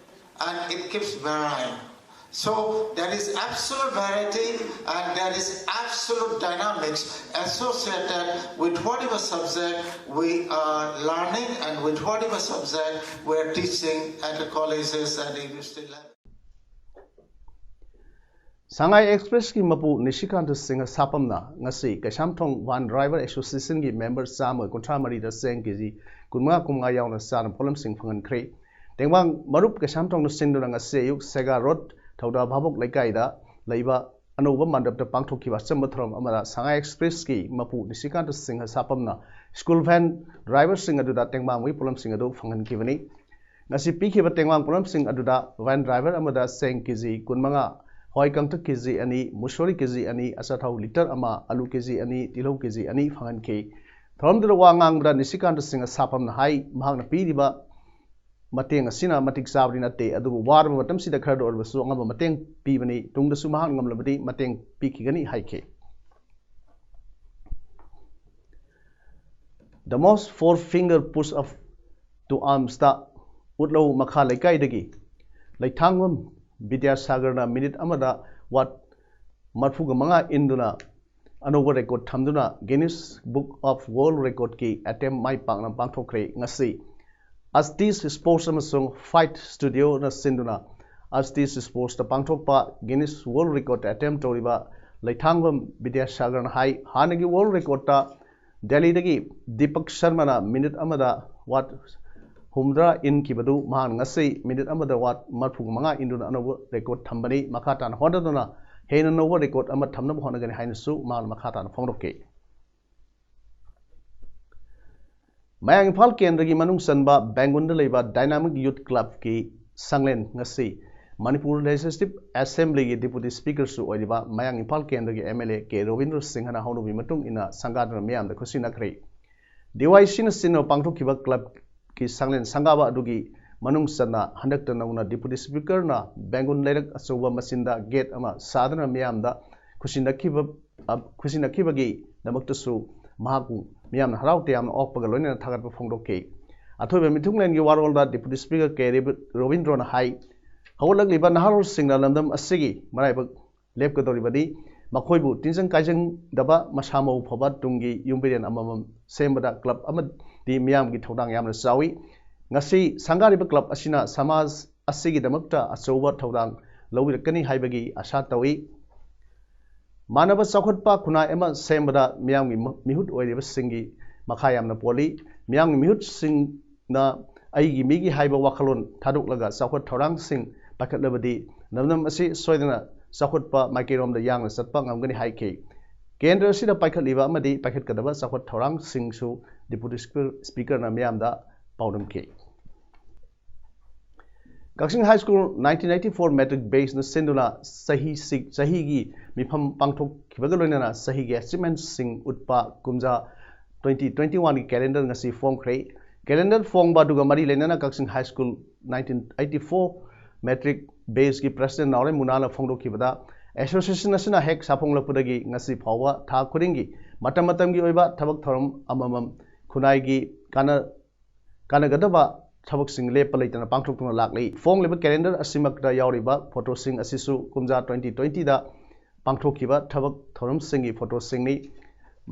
and it keeps varying. So there is absolute variety and there is absolute dynamics associated with whatever subject we are learning and with whatever subject we are teaching at the colleges and university level. ꯁꯉꯥꯏ ꯑꯦꯛꯁꯄ꯭ꯔꯦꯁꯀꯤ ꯃꯄꯨ ꯅꯤꯁꯤꯀꯥꯟꯇ ꯁꯤꯡꯍ ꯁꯥꯄꯝꯅ ꯉꯁꯤ ꯀꯩꯁꯥꯝꯊꯣꯡ ꯚꯥꯟ ꯗ꯭ꯔꯥꯏꯚꯔ ꯑꯦꯁꯣꯁꯤꯌꯦꯁꯟꯒꯤ ꯃꯦꯝꯕꯔ ꯆꯥꯝꯃꯒ ꯀꯨꯟꯊ꯭ꯔꯥ ꯃꯔꯤꯗ ꯆꯦꯡ ꯀꯦ ꯖꯤ ꯀꯨꯟꯃꯉꯥ ꯀꯨꯟꯃꯉꯥ ꯌꯥꯎꯅ ꯆꯥꯅꯕ ꯄꯣꯠꯂꯝꯁꯤꯡ ꯐꯪꯍꯟꯈ꯭ꯔꯦ꯫ ꯇꯦꯡꯕꯥꯡ ꯃꯔꯨꯞ ꯀꯩꯁꯥꯝꯊꯣꯡꯅ ꯁꯤꯟꯗꯨꯅ ꯉꯁꯤ ꯑꯌꯨꯛ ꯁꯦꯒꯥ ꯔꯣꯗ ꯊꯧꯗꯥ ꯚꯥꯕꯣꯛ ꯂꯩꯀꯥꯏꯗ ꯂꯩꯕ ꯑꯅꯧꯕ ꯃꯟꯗꯞꯇ ꯄꯥꯡꯊꯣꯛꯈꯤꯕ ꯑꯆꯝꯕ ꯊꯧꯔꯝ ꯑꯃꯗ ꯁꯉꯥꯏ ꯑꯦꯛꯁꯄ꯭ꯔꯦꯁꯀꯤ ꯃꯄꯨ ꯅꯤꯁꯤꯀꯥꯟꯇ ꯁꯤꯡꯍ ꯁꯥꯄꯝꯅ ꯁ꯭ꯀꯨꯜ ꯚꯦꯟ ꯗ꯭ꯔꯥꯏꯚꯔꯁꯤꯡ ꯑꯗꯨꯗ ꯇꯦꯡꯕꯥꯡ ꯃꯔꯨꯞ ꯄꯣꯠꯂꯝꯁꯤꯡ ꯑꯗꯨ ꯐꯪꯍꯟꯈꯤꯕꯅꯤ꯫ ꯉꯁꯤ ꯄꯤꯈꯤꯕ ꯇꯦꯡꯕꯥꯡ ꯄꯣꯠꯂꯝꯁꯤꯡ ꯑꯗꯨꯗ ꯚꯦꯟ ꯗ꯭ꯔꯥꯏꯚꯔ ꯑꯃꯗ ꯆꯦꯡ ꯀꯦ ꯖꯤ ꯀꯨꯟꯃꯉꯥ, ꯍꯋꯥꯏ ꯀꯪꯇꯛ ꯀꯦ ꯖꯤ ꯑꯅꯤ, ꯃꯨꯁꯣꯔꯤ ꯀꯦ ꯖꯤ ꯑꯅꯤ, ꯑꯆꯥꯊꯥꯎ ꯂꯤꯇꯔ ꯑꯃ, ꯑꯂꯨ ꯀꯦ ꯖꯤ ꯑꯅꯤ, ꯇꯤꯜꯍꯧ ꯀꯦ ꯖꯤ ꯑꯅꯤ ꯐꯪꯍꯟꯈꯤ꯫ ꯊꯧꯔꯝꯗꯨꯗ ꯋꯥ ꯉꯥꯡꯕꯗ ꯅꯤꯁꯤꯀꯥꯟꯇ ꯁꯤꯡꯍ ꯁꯥꯄꯝꯅ ꯍꯥꯏ, ꯃꯍꯥꯛꯅ ꯄꯤꯔꯤꯕ ꯃꯇꯦꯡ ꯑꯁꯤꯅ ꯃꯇꯤꯛ ꯆꯥꯕꯗꯤ ꯅꯠꯇꯦ, ꯑꯗꯨꯕꯨ ꯋꯥꯔꯕ ꯃꯇꯝꯁꯤꯗ ꯈꯔꯗ ꯑꯣꯏꯔꯕꯁꯨ ꯑꯉꯝꯕ ꯃꯇꯦꯡ ꯄꯤꯕꯅꯤ꯫ ꯇꯨꯡꯗꯁꯨ ꯃꯍꯥꯛꯅ ꯉꯝꯂꯕꯗꯤ ꯃꯇꯦꯡ ꯄꯤꯈꯤꯒꯅꯤ ꯍꯥꯏꯈꯤ꯫ The most four finger push up to arms ꯇ ꯎꯠꯂꯧ ꯃꯈꯥ ꯂꯩꯀꯥꯏꯗꯒꯤ ꯂꯩꯊꯥꯡꯕꯝ ꯕꯤꯗ꯭ꯌꯥꯁꯥꯒꯔꯅ ꯃꯤꯅꯤꯠ ꯑꯃꯗ ꯋꯥꯠ ꯃꯔꯤꯐꯨꯒ ꯃꯉꯥ ꯏꯟꯗꯨꯅ ꯑꯅꯧꯕ ꯔꯦꯀꯣꯔꯗ ꯊꯝꯗꯨꯅ Guinness Book of World Record ꯀꯤ ꯑꯦꯇꯦꯝ ꯃꯥꯏ ꯄꯥꯛꯅ ꯄꯥꯡꯊꯣꯛꯈ꯭ꯔꯦ꯫ ꯉꯁꯤ ꯑꯁꯇꯤꯁ ꯁ꯭ꯄꯣꯔꯠꯁ ꯑꯃꯁꯨꯡ ꯐꯥꯏꯠ ꯁ꯭ꯇꯨꯗꯤꯑꯣꯅ ꯁꯤꯟꯗꯨꯅ ꯑꯁꯇꯤꯁ ꯁ꯭ꯄꯣꯔꯠꯁꯇ ꯄꯥꯡꯊꯣꯛꯄ ꯒꯤꯅꯤꯁ ꯋꯥꯔꯜꯗ ꯔꯦꯀꯣꯔꯗ ꯑꯦꯇꯦꯝꯞ ꯇꯧꯔꯤꯕ ꯂꯩꯊꯥꯡꯕꯝ ꯕꯤꯗ꯭ꯌꯥꯁꯥꯒꯔꯅ ꯍꯥꯏ, ꯍꯥꯟꯅꯒꯤ ꯋꯥꯔꯜꯗ ꯔꯦꯀꯣꯔꯗꯇ ꯗꯦꯜꯂꯤꯗꯒꯤ ꯗꯤꯄꯛ ꯁꯔꯃꯅ ꯃꯤꯅꯤꯠ ꯑꯃꯗ ꯋꯥꯠ ꯍꯨꯝꯗ꯭ꯔꯥ ꯏꯟꯈꯤꯕꯗꯨ ꯃꯍꯥꯛꯅ ꯉꯁꯤ ꯃꯤꯅꯤꯠ ꯑꯃꯗ ꯋꯥꯠ ꯃꯔꯤꯐꯨ ꯃꯉꯥ ꯏꯟꯗꯨꯅ ꯑꯅꯧꯕ ꯔꯦꯀꯣꯔꯗ ꯊꯝꯕꯅꯤ꯫ ꯃꯈꯥ ꯇꯥꯅ ꯍꯣꯠꯅꯗꯨꯅ ꯍꯦꯟꯅ ꯅꯧꯕ ꯔꯦꯀꯣꯔꯗ ꯑꯃ ꯊꯝꯅꯕ ꯍꯣꯠꯅꯒꯅꯤ ꯍꯥꯏꯅꯁꯨ ꯃꯍꯥꯛꯅ ꯃꯈꯥ ꯇꯥꯅ ꯐꯣꯡꯗꯣꯛꯈꯤ꯫ ꯃꯌꯥꯡ ꯏꯝꯐꯥꯜ ꯀꯦꯟꯗ꯭ꯔꯒꯤ ꯃꯅꯨꯡ ꯆꯟꯕ ꯕꯦꯡꯒꯨꯟꯗ ꯂꯩꯕ ꯗꯥꯏꯅꯥꯃꯤꯛ ꯌꯨꯠ ꯀ꯭ꯂꯕꯀꯤ ꯁꯪꯂꯦꯟ ꯉꯁꯤ ꯃꯅꯤꯄꯨꯔ ꯂꯦꯖꯤꯁꯂꯦꯇꯤꯚ ꯑꯦꯁꯦꯝꯕ꯭ꯂꯤꯒꯤ ꯗꯦꯄꯨꯇꯤ ꯁ꯭ꯄꯤꯀꯔꯁꯨ ꯑꯣꯏꯔꯤꯕ ꯃꯌꯥꯡ ꯏꯝꯐꯥꯜ ꯀꯦꯟꯗ꯭ꯔꯒꯤ ꯑꯦꯝ ꯑꯦꯜ ꯑꯦ ꯀꯦ ꯔꯣꯕꯤꯟꯗ꯭ꯔ ꯁꯤꯡꯍꯅ ꯍꯧꯅꯕꯤ ꯃꯇꯨꯡ ꯏꯟꯅ ꯁꯪꯒꯥꯗꯨꯅ ꯃꯤꯌꯥꯝꯗ ꯈꯨꯠꯁꯤꯟꯅꯈ꯭ꯔꯦ꯫ ꯗꯤ ꯋꯥꯏ ꯁꯤꯅ ꯁꯤꯟꯅꯕ ꯄꯥꯡꯊꯣꯛꯈꯤꯕ ꯀ꯭ꯂꯕꯀꯤ ꯁꯪꯂꯦꯟ ꯁꯪꯒꯥꯕ ꯑꯗꯨꯒꯤ ꯃꯅꯨꯡ ꯆꯟꯅ ꯍꯟꯗꯛꯇ ꯅꯧꯅ ꯗꯦꯄꯨꯇꯤ ꯁ꯭ꯄꯤꯀꯔꯅ ꯕꯦꯡꯒꯨꯟ ꯂꯩꯔꯛ ꯑꯆꯧꯕ ꯃꯆꯤꯟꯗ ꯒꯦꯠ ꯑꯃ ꯁꯥꯗꯨꯅ ꯃꯤꯌꯥꯝꯗ ꯈꯨꯠꯁꯤꯟꯅꯈꯤꯕ, ꯑ, ꯈꯨꯠꯁꯤꯟꯅꯈꯤꯕꯒꯤꯗꯃꯛꯇꯁꯨ ꯃꯍꯥꯛꯄꯨ ꯃꯤꯌꯥꯝꯅ ꯍꯔꯥꯎ ꯇꯌꯥꯝꯅ ꯑꯣꯛꯄꯒ ꯂꯣꯏꯅꯅ ꯊꯥꯒꯠꯄ ꯐꯣꯡꯗꯣꯛꯈꯤ꯫ ꯑꯊꯣꯏꯕ ꯃꯤꯊꯨꯡꯂꯦꯟꯒꯤ ꯋꯥꯔꯣꯜꯗ ꯗꯦꯄꯨꯇꯤ ꯁ꯭ꯄꯤꯀꯔ ꯀꯦ ꯔꯤꯕ-, ꯔꯣꯕꯤꯟꯗ꯭ꯔꯣꯅ ꯍꯥꯏ, ꯍꯧꯒꯠꯂꯛꯂꯤꯕ ꯅꯍꯥꯔꯣꯜꯁꯤꯡꯅ ꯂꯝꯗꯝ ꯑꯁꯤꯒꯤ ꯃꯔꯥꯏꯕꯛ ꯂꯦꯞꯀꯗꯧꯔꯤꯕꯅꯤ꯫ ꯃꯈꯣꯏꯕꯨ ꯇꯤꯟꯖꯪ ꯀꯥꯏꯖꯪꯗꯕ ꯃꯁꯥ ꯃꯎ ꯐꯕ ꯇꯨꯡꯒꯤ ꯌꯨꯝꯕꯤꯔꯦꯟ ꯑꯃꯃꯝ ꯁꯦꯝꯕꯗ ꯀ꯭ꯂꯕ ꯑꯃꯗꯤ ꯃꯤꯌꯥꯝꯒꯤ ꯊꯧꯗꯥꯡ ꯌꯥꯝꯅ ꯆꯥꯎꯏ꯫ ꯉꯁꯤ ꯁꯪꯒꯥꯔꯤꯕ ꯀ꯭ꯂꯕ ꯑꯁꯤꯅ ꯁꯃꯥꯖ ꯑꯁꯤꯒꯤꯗꯃꯛꯇ ꯑꯆꯧꯕ ꯊꯧꯗꯥꯡ ꯂꯧꯕꯤꯔꯛꯀꯅꯤ ꯍꯥꯏꯕꯒꯤ ꯑꯥꯁꯥ ꯇꯧꯏ꯫ ꯃꯥꯟꯅꯕ ꯆꯥꯎꯈꯠꯄ ꯈꯨꯟꯅꯥꯏ ꯑꯃ ꯁꯦꯝꯕꯗ ꯃꯤꯌꯥꯝꯒꯤ ꯃ-, ꯃꯤꯍꯨꯠ ꯑꯣꯏꯔꯤꯕꯁꯤꯡꯒꯤ ꯃꯈꯥ ꯌꯥꯝꯅ ꯄꯣꯜꯂꯤ꯫ ꯃꯤꯌꯥꯝꯒꯤ ꯃꯤꯍꯨꯠꯁꯤꯡ ꯅ ꯑꯩꯒꯤ ꯃꯤꯒꯤ ꯍꯥꯏꯕ ꯋꯥꯈꯜꯂꯣꯟ ꯊꯥꯗꯣꯛꯂꯒ ꯆꯥꯎꯈꯠ ꯊꯧꯔꯥꯡꯁꯤꯡ ꯄꯥꯏꯈꯠꯂꯕꯗꯤ ꯂꯝꯗꯝ ꯑꯁꯤ ꯁꯣꯏꯗꯅ ꯆꯥꯎꯈꯠꯄ ꯃꯥꯏꯀꯩꯔꯣꯝꯗ ꯌꯥꯡꯅ ꯆꯠꯄ ꯉꯝꯒꯅꯤ ꯍꯥꯏꯈꯤ꯫ ꯀꯦꯟꯗ꯭ꯔ ꯑꯁꯤꯗ ꯄꯥꯏꯈꯠꯂꯤꯕ ꯑꯃꯗꯤ ꯄꯥꯏꯈꯠꯀꯗꯕ ꯆꯥꯎꯈꯠ ꯊꯧꯔꯥꯡꯁꯤꯡꯁꯨ ꯗꯦꯄꯨꯇꯤ ꯁ꯭ꯄꯤꯀꯔ, ꯁ꯭ꯄꯤꯀꯔꯅ ꯃꯤꯌꯥꯝꯗ ꯄꯥꯎꯗꯝꯈꯤ꯫ Kakching high school nineteen eighty four matric ꯕꯦꯆꯅ ꯁꯤꯟꯗꯨꯅ ꯆꯍꯤ ꯁꯤ-, ꯆꯍꯤꯒꯤ ꯃꯤꯐꯝ ꯄꯥꯡꯊꯣꯛꯈꯤꯕꯒ ꯂꯣꯏꯅꯅ ꯆꯍꯤꯒꯤ ꯑꯦꯆꯤꯞꯃꯦꯟꯠꯁꯤꯡ ꯎꯠꯄ ꯀꯨꯝꯖꯥ ꯇ꯭ꯋꯦꯟꯇꯤ ꯇ꯭ꯋꯦꯟꯇꯤ ꯋꯥꯟꯒꯤ ꯀꯦꯂꯦꯟꯗꯔ ꯉꯁꯤ ꯐꯣꯡꯈ꯭ꯔꯦ꯫ ꯀꯦꯂꯦꯟꯗꯔ ꯐꯣꯡꯕ ꯑꯗꯨꯒ ꯃꯔꯤ ꯂꯩꯅꯅ Kakching high school nineteen eighty four matric ꯕꯦꯆꯀꯤ ꯄ꯭ꯔꯁꯤꯗꯦꯟꯠ ꯅꯥꯎꯔꯦꯝ ꯃꯨꯅꯥꯅ ꯐꯣꯡꯗꯣꯛꯈꯤꯕꯗ, ꯑꯦꯁꯣꯁꯤꯌꯦꯁꯟ ꯑꯁꯤꯅ ꯍꯦꯛ ꯁꯥꯐꯣꯡꯂꯛꯄꯗꯒꯤ ꯉꯁꯤ ꯐꯥꯎꯕ ꯊꯥ ꯈꯨꯗꯤꯡꯒꯤ ꯃꯇꯝ ꯃꯇꯝꯒꯤ ꯑꯣꯏꯕ ꯊꯕꯛ ꯊꯧꯔꯝ ꯑꯃꯃꯝ ꯈꯨꯟꯅꯥꯏꯒꯤ ꯀꯥꯟꯅ-, ꯀꯥꯟꯅꯒꯗꯕ ꯊꯕꯛꯁꯤꯡ ꯂꯦꯞꯄ ꯂꯩꯇꯅ ꯄꯥꯡꯊꯣꯛꯇꯨꯅ ꯂꯥꯛꯂꯤ꯫ ꯐꯣꯡꯂꯤꯕ ꯀꯦꯂꯦꯟꯗꯔ ꯑꯁꯤꯃꯛꯇ ꯌꯥꯎꯔꯤꯕ ꯐꯣꯇꯣꯁꯤꯡ ꯑꯁꯤꯁꯨ ꯀꯨꯝꯖꯥ ꯇ꯭ꯋꯦꯟꯇꯤ ꯇ꯭ꯋꯦꯟꯇꯤꯗ ꯄꯥꯡꯊꯣꯛꯈꯤꯕ ꯊꯕꯛ ꯊꯧꯔꯝꯁꯤꯡꯒꯤ ꯐꯣꯇꯣꯁꯤꯡꯅꯤ꯫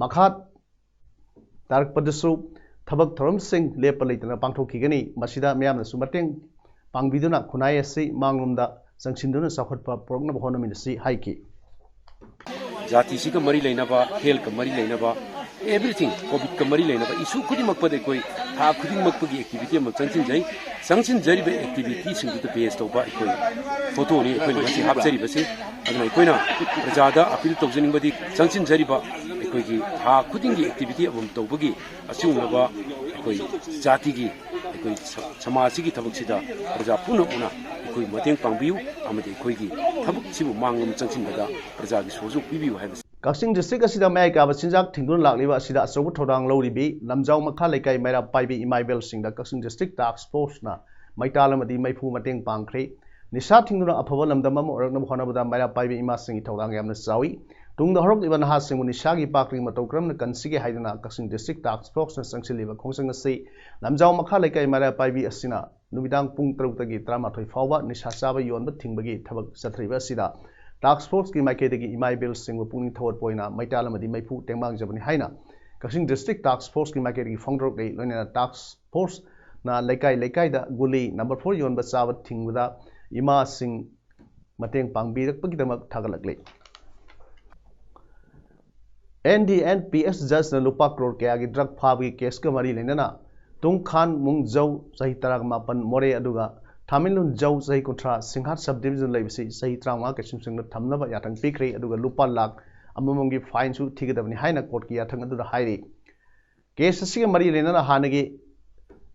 ꯃꯈꯥ ꯇꯥꯔꯛꯄꯗꯁꯨ ꯊꯕꯛ ꯊꯧꯔꯝꯁꯤꯡ ꯂꯦꯞꯄ ꯂꯩꯇꯅ ꯄꯥꯡꯊꯣꯛꯈꯤꯒꯅꯤ꯫ ꯃꯁꯤꯗ ꯃꯤꯌꯥꯝꯅꯁꯨ ꯃꯇꯦꯡ ꯄꯥꯡꯕꯤꯗꯨꯅ ꯈꯨꯟꯅꯥꯏ ꯑꯁꯤ ꯃꯥꯡꯂꯣꯝꯗ ꯆꯪꯁꯤꯟꯗꯨꯅ ꯆꯥꯎꯈꯠꯄ ꯄꯨꯔꯛꯅꯕ ꯍꯣꯠꯅꯃꯤꯟꯅꯁꯤ ꯍꯥꯏꯈꯤ꯫ ꯖꯥꯇꯤꯁꯤꯒ ꯃꯔꯤ ꯂꯩꯅꯕ, ꯍꯦꯜꯊꯀ ꯃꯔꯤ ꯂꯩꯅꯕ, ꯑꯦꯚ꯭ꯔꯤꯊꯤꯡ, ꯀꯣꯚꯤꯗꯀ ꯃꯔꯤ ꯂꯩꯅꯕ ꯏꯁꯨ ꯈꯨꯗꯤꯡꯃꯛꯄꯗ ꯑꯩꯈꯣꯏ ꯊꯥ ꯈꯨꯗꯤꯡꯃꯛꯄꯒꯤ ꯑꯦꯛꯇꯤꯚꯤꯇꯤ ꯑꯃ ꯆꯪꯁꯤꯟꯖꯩ꯫ ꯆꯪꯁꯤꯟꯖꯔꯤꯕ ꯑꯦꯛꯇꯤꯚꯤꯇꯤꯁꯤꯡꯗꯨꯗ ꯕꯦꯖ ꯇꯧꯕ ꯑꯩꯈꯣꯏ ꯐꯣꯇꯣꯅꯤ ꯑꯩꯈꯣꯏꯅ ꯉꯁꯤ ꯍꯥꯞꯆꯔꯤꯕꯁꯤ꯫ ꯑꯗꯨꯅ ꯑꯩꯈꯣꯏꯅ ꯄ꯭ꯔꯖꯥꯗ ꯑꯄꯤꯜ ꯇꯧꯖꯅꯤꯡꯕꯗꯤ, ꯆꯪꯁꯤꯟꯖꯔꯤꯕ ꯑꯩꯈꯣꯏꯒꯤ ꯊꯥ ꯈꯨꯗꯤꯡꯒꯤ ꯑꯦꯛꯇꯤꯚꯤꯇꯤ ꯑꯃꯃꯝ ꯇꯧꯕꯒꯤ ꯑꯁꯤꯒꯨꯝꯂꯕ ꯑꯩꯈꯣꯏ ꯖꯥꯇꯤꯒꯤ, ꯑꯩꯈꯣꯏ ꯁ- ꯁꯃꯥꯖꯁꯤꯒꯤ ꯊꯕꯛꯁꯤꯗ ꯄ꯭ꯔꯖꯥ ꯄꯨꯝꯅꯃꯛꯅ ꯑꯩꯈꯣꯏ ꯃꯇꯦꯡ ꯄꯥꯡꯕꯤꯌꯨ ꯑꯃꯗꯤ ꯑꯩꯈꯣꯏꯒꯤ ꯊꯕꯛꯁꯤꯕꯨ ꯃꯥꯡꯂꯣꯝ ꯆꯪꯁꯤꯟꯕꯗ ꯄ꯭ꯔꯖꯥꯒꯤ ꯁꯍꯖꯣꯛ ꯄꯤꯕꯤꯌꯨ ꯍꯥꯏꯕꯁꯤ꯫ ꯀꯛꯆꯤꯡ ꯗꯤꯁꯇ꯭ꯔꯤꯛ ꯑꯁꯤꯗ ꯃꯌꯥꯏ ꯀꯥꯕ ꯆꯤꯟꯖꯥꯛ ꯊꯤꯡꯗꯨꯅ ꯂꯥꯛꯂꯤꯕ ꯑꯁꯤꯗ ꯑꯆꯧꯕ ꯊꯧꯗꯥꯡ ꯂꯧꯔꯤꯕꯤ ꯂꯝꯖꯥꯎ ꯃꯈꯥ ꯂꯩꯀꯥꯏ ꯃꯩꯔꯥ ꯄꯥꯏꯕꯤ ꯏꯃꯥ ꯏꯕꯦꯜꯁꯤꯡꯗ ꯀꯛꯆꯤꯡ ꯗꯤꯁꯇ꯭ꯔꯤꯛ ꯇꯥꯛꯁ ꯐꯣꯔꯁꯅ ꯃꯩꯇꯥꯜ ꯑꯃꯗꯤ ꯃꯩꯐꯨ ꯃꯇꯦꯡ ꯄꯥꯡꯈ꯭ꯔꯦ꯫ ꯅꯤꯁꯥ ꯊꯤꯡꯗꯨꯅ ꯑꯐꯕ ꯂꯝꯗꯝ ꯑꯃ ꯑꯣꯏꯔꯛꯅꯕ ꯍꯣꯠꯅꯕꯗ ꯃꯩꯔꯥ ꯄꯥꯏꯕꯤ ꯏꯃꯥꯁꯤꯡꯒꯤ ꯊꯧꯗꯥꯡ ꯌꯥꯝꯅ ꯆꯥꯎꯏ꯫ ꯇꯨꯡꯗ ꯍꯧꯔꯛꯂꯤꯕ ꯅꯍꯥꯁꯤꯡꯕꯨ ꯅꯤꯁꯥꯒꯤ ꯏꯄꯥꯛꯇꯒꯤ ꯃꯇꯧ ꯀꯔꯝꯅ ꯀꯟꯁꯤꯒꯦ ꯍꯥꯏꯗꯨꯅ ꯀꯛꯆꯤꯡ ꯗꯤꯁꯇ꯭ꯔꯤꯛ ꯇꯥꯛꯁ ꯐꯣꯔꯁꯅ ꯆꯪꯁꯤꯜꯂꯤꯕ ꯈꯣꯡꯖꯪ ꯑꯁꯤ ꯂꯝꯖꯥꯎ ꯃꯈꯥ ꯂꯩꯀꯥꯏ ꯃꯩꯔꯥ ꯄꯥꯏꯕꯤ ꯑꯁꯤꯅ ꯅꯨꯃꯤꯗꯥꯡ ꯄꯨꯡ ꯇꯔꯨꯛꯇꯒꯤ ꯇꯔꯥꯃꯥꯊꯣꯏ ꯐꯥꯎꯕ ꯅꯤꯁꯥ ꯆꯥꯕ ꯌꯣꯟꯕ ꯊꯤꯡꯕꯒꯤ ꯊꯕꯛ ꯆꯠꯊꯔꯤꯕ ꯑꯁꯤꯗ ꯇꯥꯛꯁ ꯐꯣꯔꯁꯀꯤ ꯃꯥꯏꯀꯩꯗꯒꯤ ꯏꯃꯥ ꯏꯕꯦꯜꯁꯤꯡꯕꯨ ꯄꯨꯛꯅꯤꯡ ꯊꯧꯒꯠꯄ ꯑꯣꯏꯅ ꯃꯩꯇꯥꯜ ꯑꯃꯗꯤ ꯃꯩꯐꯨ ꯇꯦꯡꯕꯥꯡꯖꯕꯅꯤ ꯍꯥꯏꯅ ꯀꯛꯆꯤꯡ ꯗꯤꯁꯇ꯭ꯔꯤꯛ ꯇꯥꯛꯁ ꯐꯣꯔꯁꯀꯤ ꯃꯥꯏꯀꯩꯗꯒꯤ ꯐꯣꯡꯗꯣꯔꯛꯂꯤ꯫ ꯂꯣꯏꯅꯅ ꯇꯥꯛꯁ ꯐꯣꯔꯁꯅ ꯂꯩꯀꯥꯏ ꯂꯩꯀꯥꯏꯗ ꯒꯨꯂꯤ ꯅꯝꯕꯔ ꯐꯣꯔ ꯌꯣꯟꯕ ꯆꯥꯕ ꯊꯤꯡꯕꯗ ꯏꯃꯥꯁꯤꯡ ꯃꯇꯦꯡ ꯄꯥꯡꯕꯤꯔꯛꯄꯒꯤꯗꯃꯛ ꯊꯥꯒꯠꯂꯛꯂꯤ꯫ ꯑꯦꯟ ꯗꯤ ꯑꯦꯟ ꯄꯤ ꯑꯦꯁ ꯖꯖꯅ ꯂꯨꯄꯥ ꯀ꯭ꯔꯣꯔ ꯀꯌꯥꯒꯤ ꯗ꯭ꯔꯒ ꯐꯥꯕꯒꯤ ꯀꯦꯁꯀ ꯃꯔꯤ ꯂꯩꯅꯅ ꯇꯨꯡꯈꯥꯟ ꯃꯨꯡꯖꯧ ꯆꯍꯤ ꯇꯔꯥꯃꯥꯄꯟ ꯃꯣꯔꯦ ꯑꯗꯨꯒ ꯊꯥꯃꯤꯟꯂꯨꯟ ꯖꯧ ꯆꯍꯤ ꯀꯨꯟꯊ꯭ꯔꯥ ꯁꯤꯡꯍꯥꯠ ꯁꯕ ꯗꯤꯕꯤꯖꯟ ꯂꯩꯕꯁꯤ ꯆꯍꯤ ꯇꯔꯥꯃꯉꯥ ꯀꯩꯁꯨꯝꯁꯪꯗ ꯊꯝꯅꯕ ꯌꯥꯊꯪ ꯄꯤꯈ꯭ꯔꯦ꯫ ꯑꯗꯨꯒ ꯂꯨꯄꯥ ꯂꯥꯈ ꯑꯃꯃꯝꯒꯤ ꯐꯥꯏꯟꯁꯨ ꯊꯤꯒꯗꯕꯅꯤ ꯍꯥꯏꯅ ꯀꯣꯔꯠꯀꯤ ꯌꯥꯊꯪ ꯑꯗꯨꯗ ꯍꯥꯏꯔꯤ꯫ ꯀꯦꯁ ꯑꯁꯤꯒ ꯃꯔꯤ ꯂꯩꯅꯅ ꯍꯥꯟꯅꯒꯤ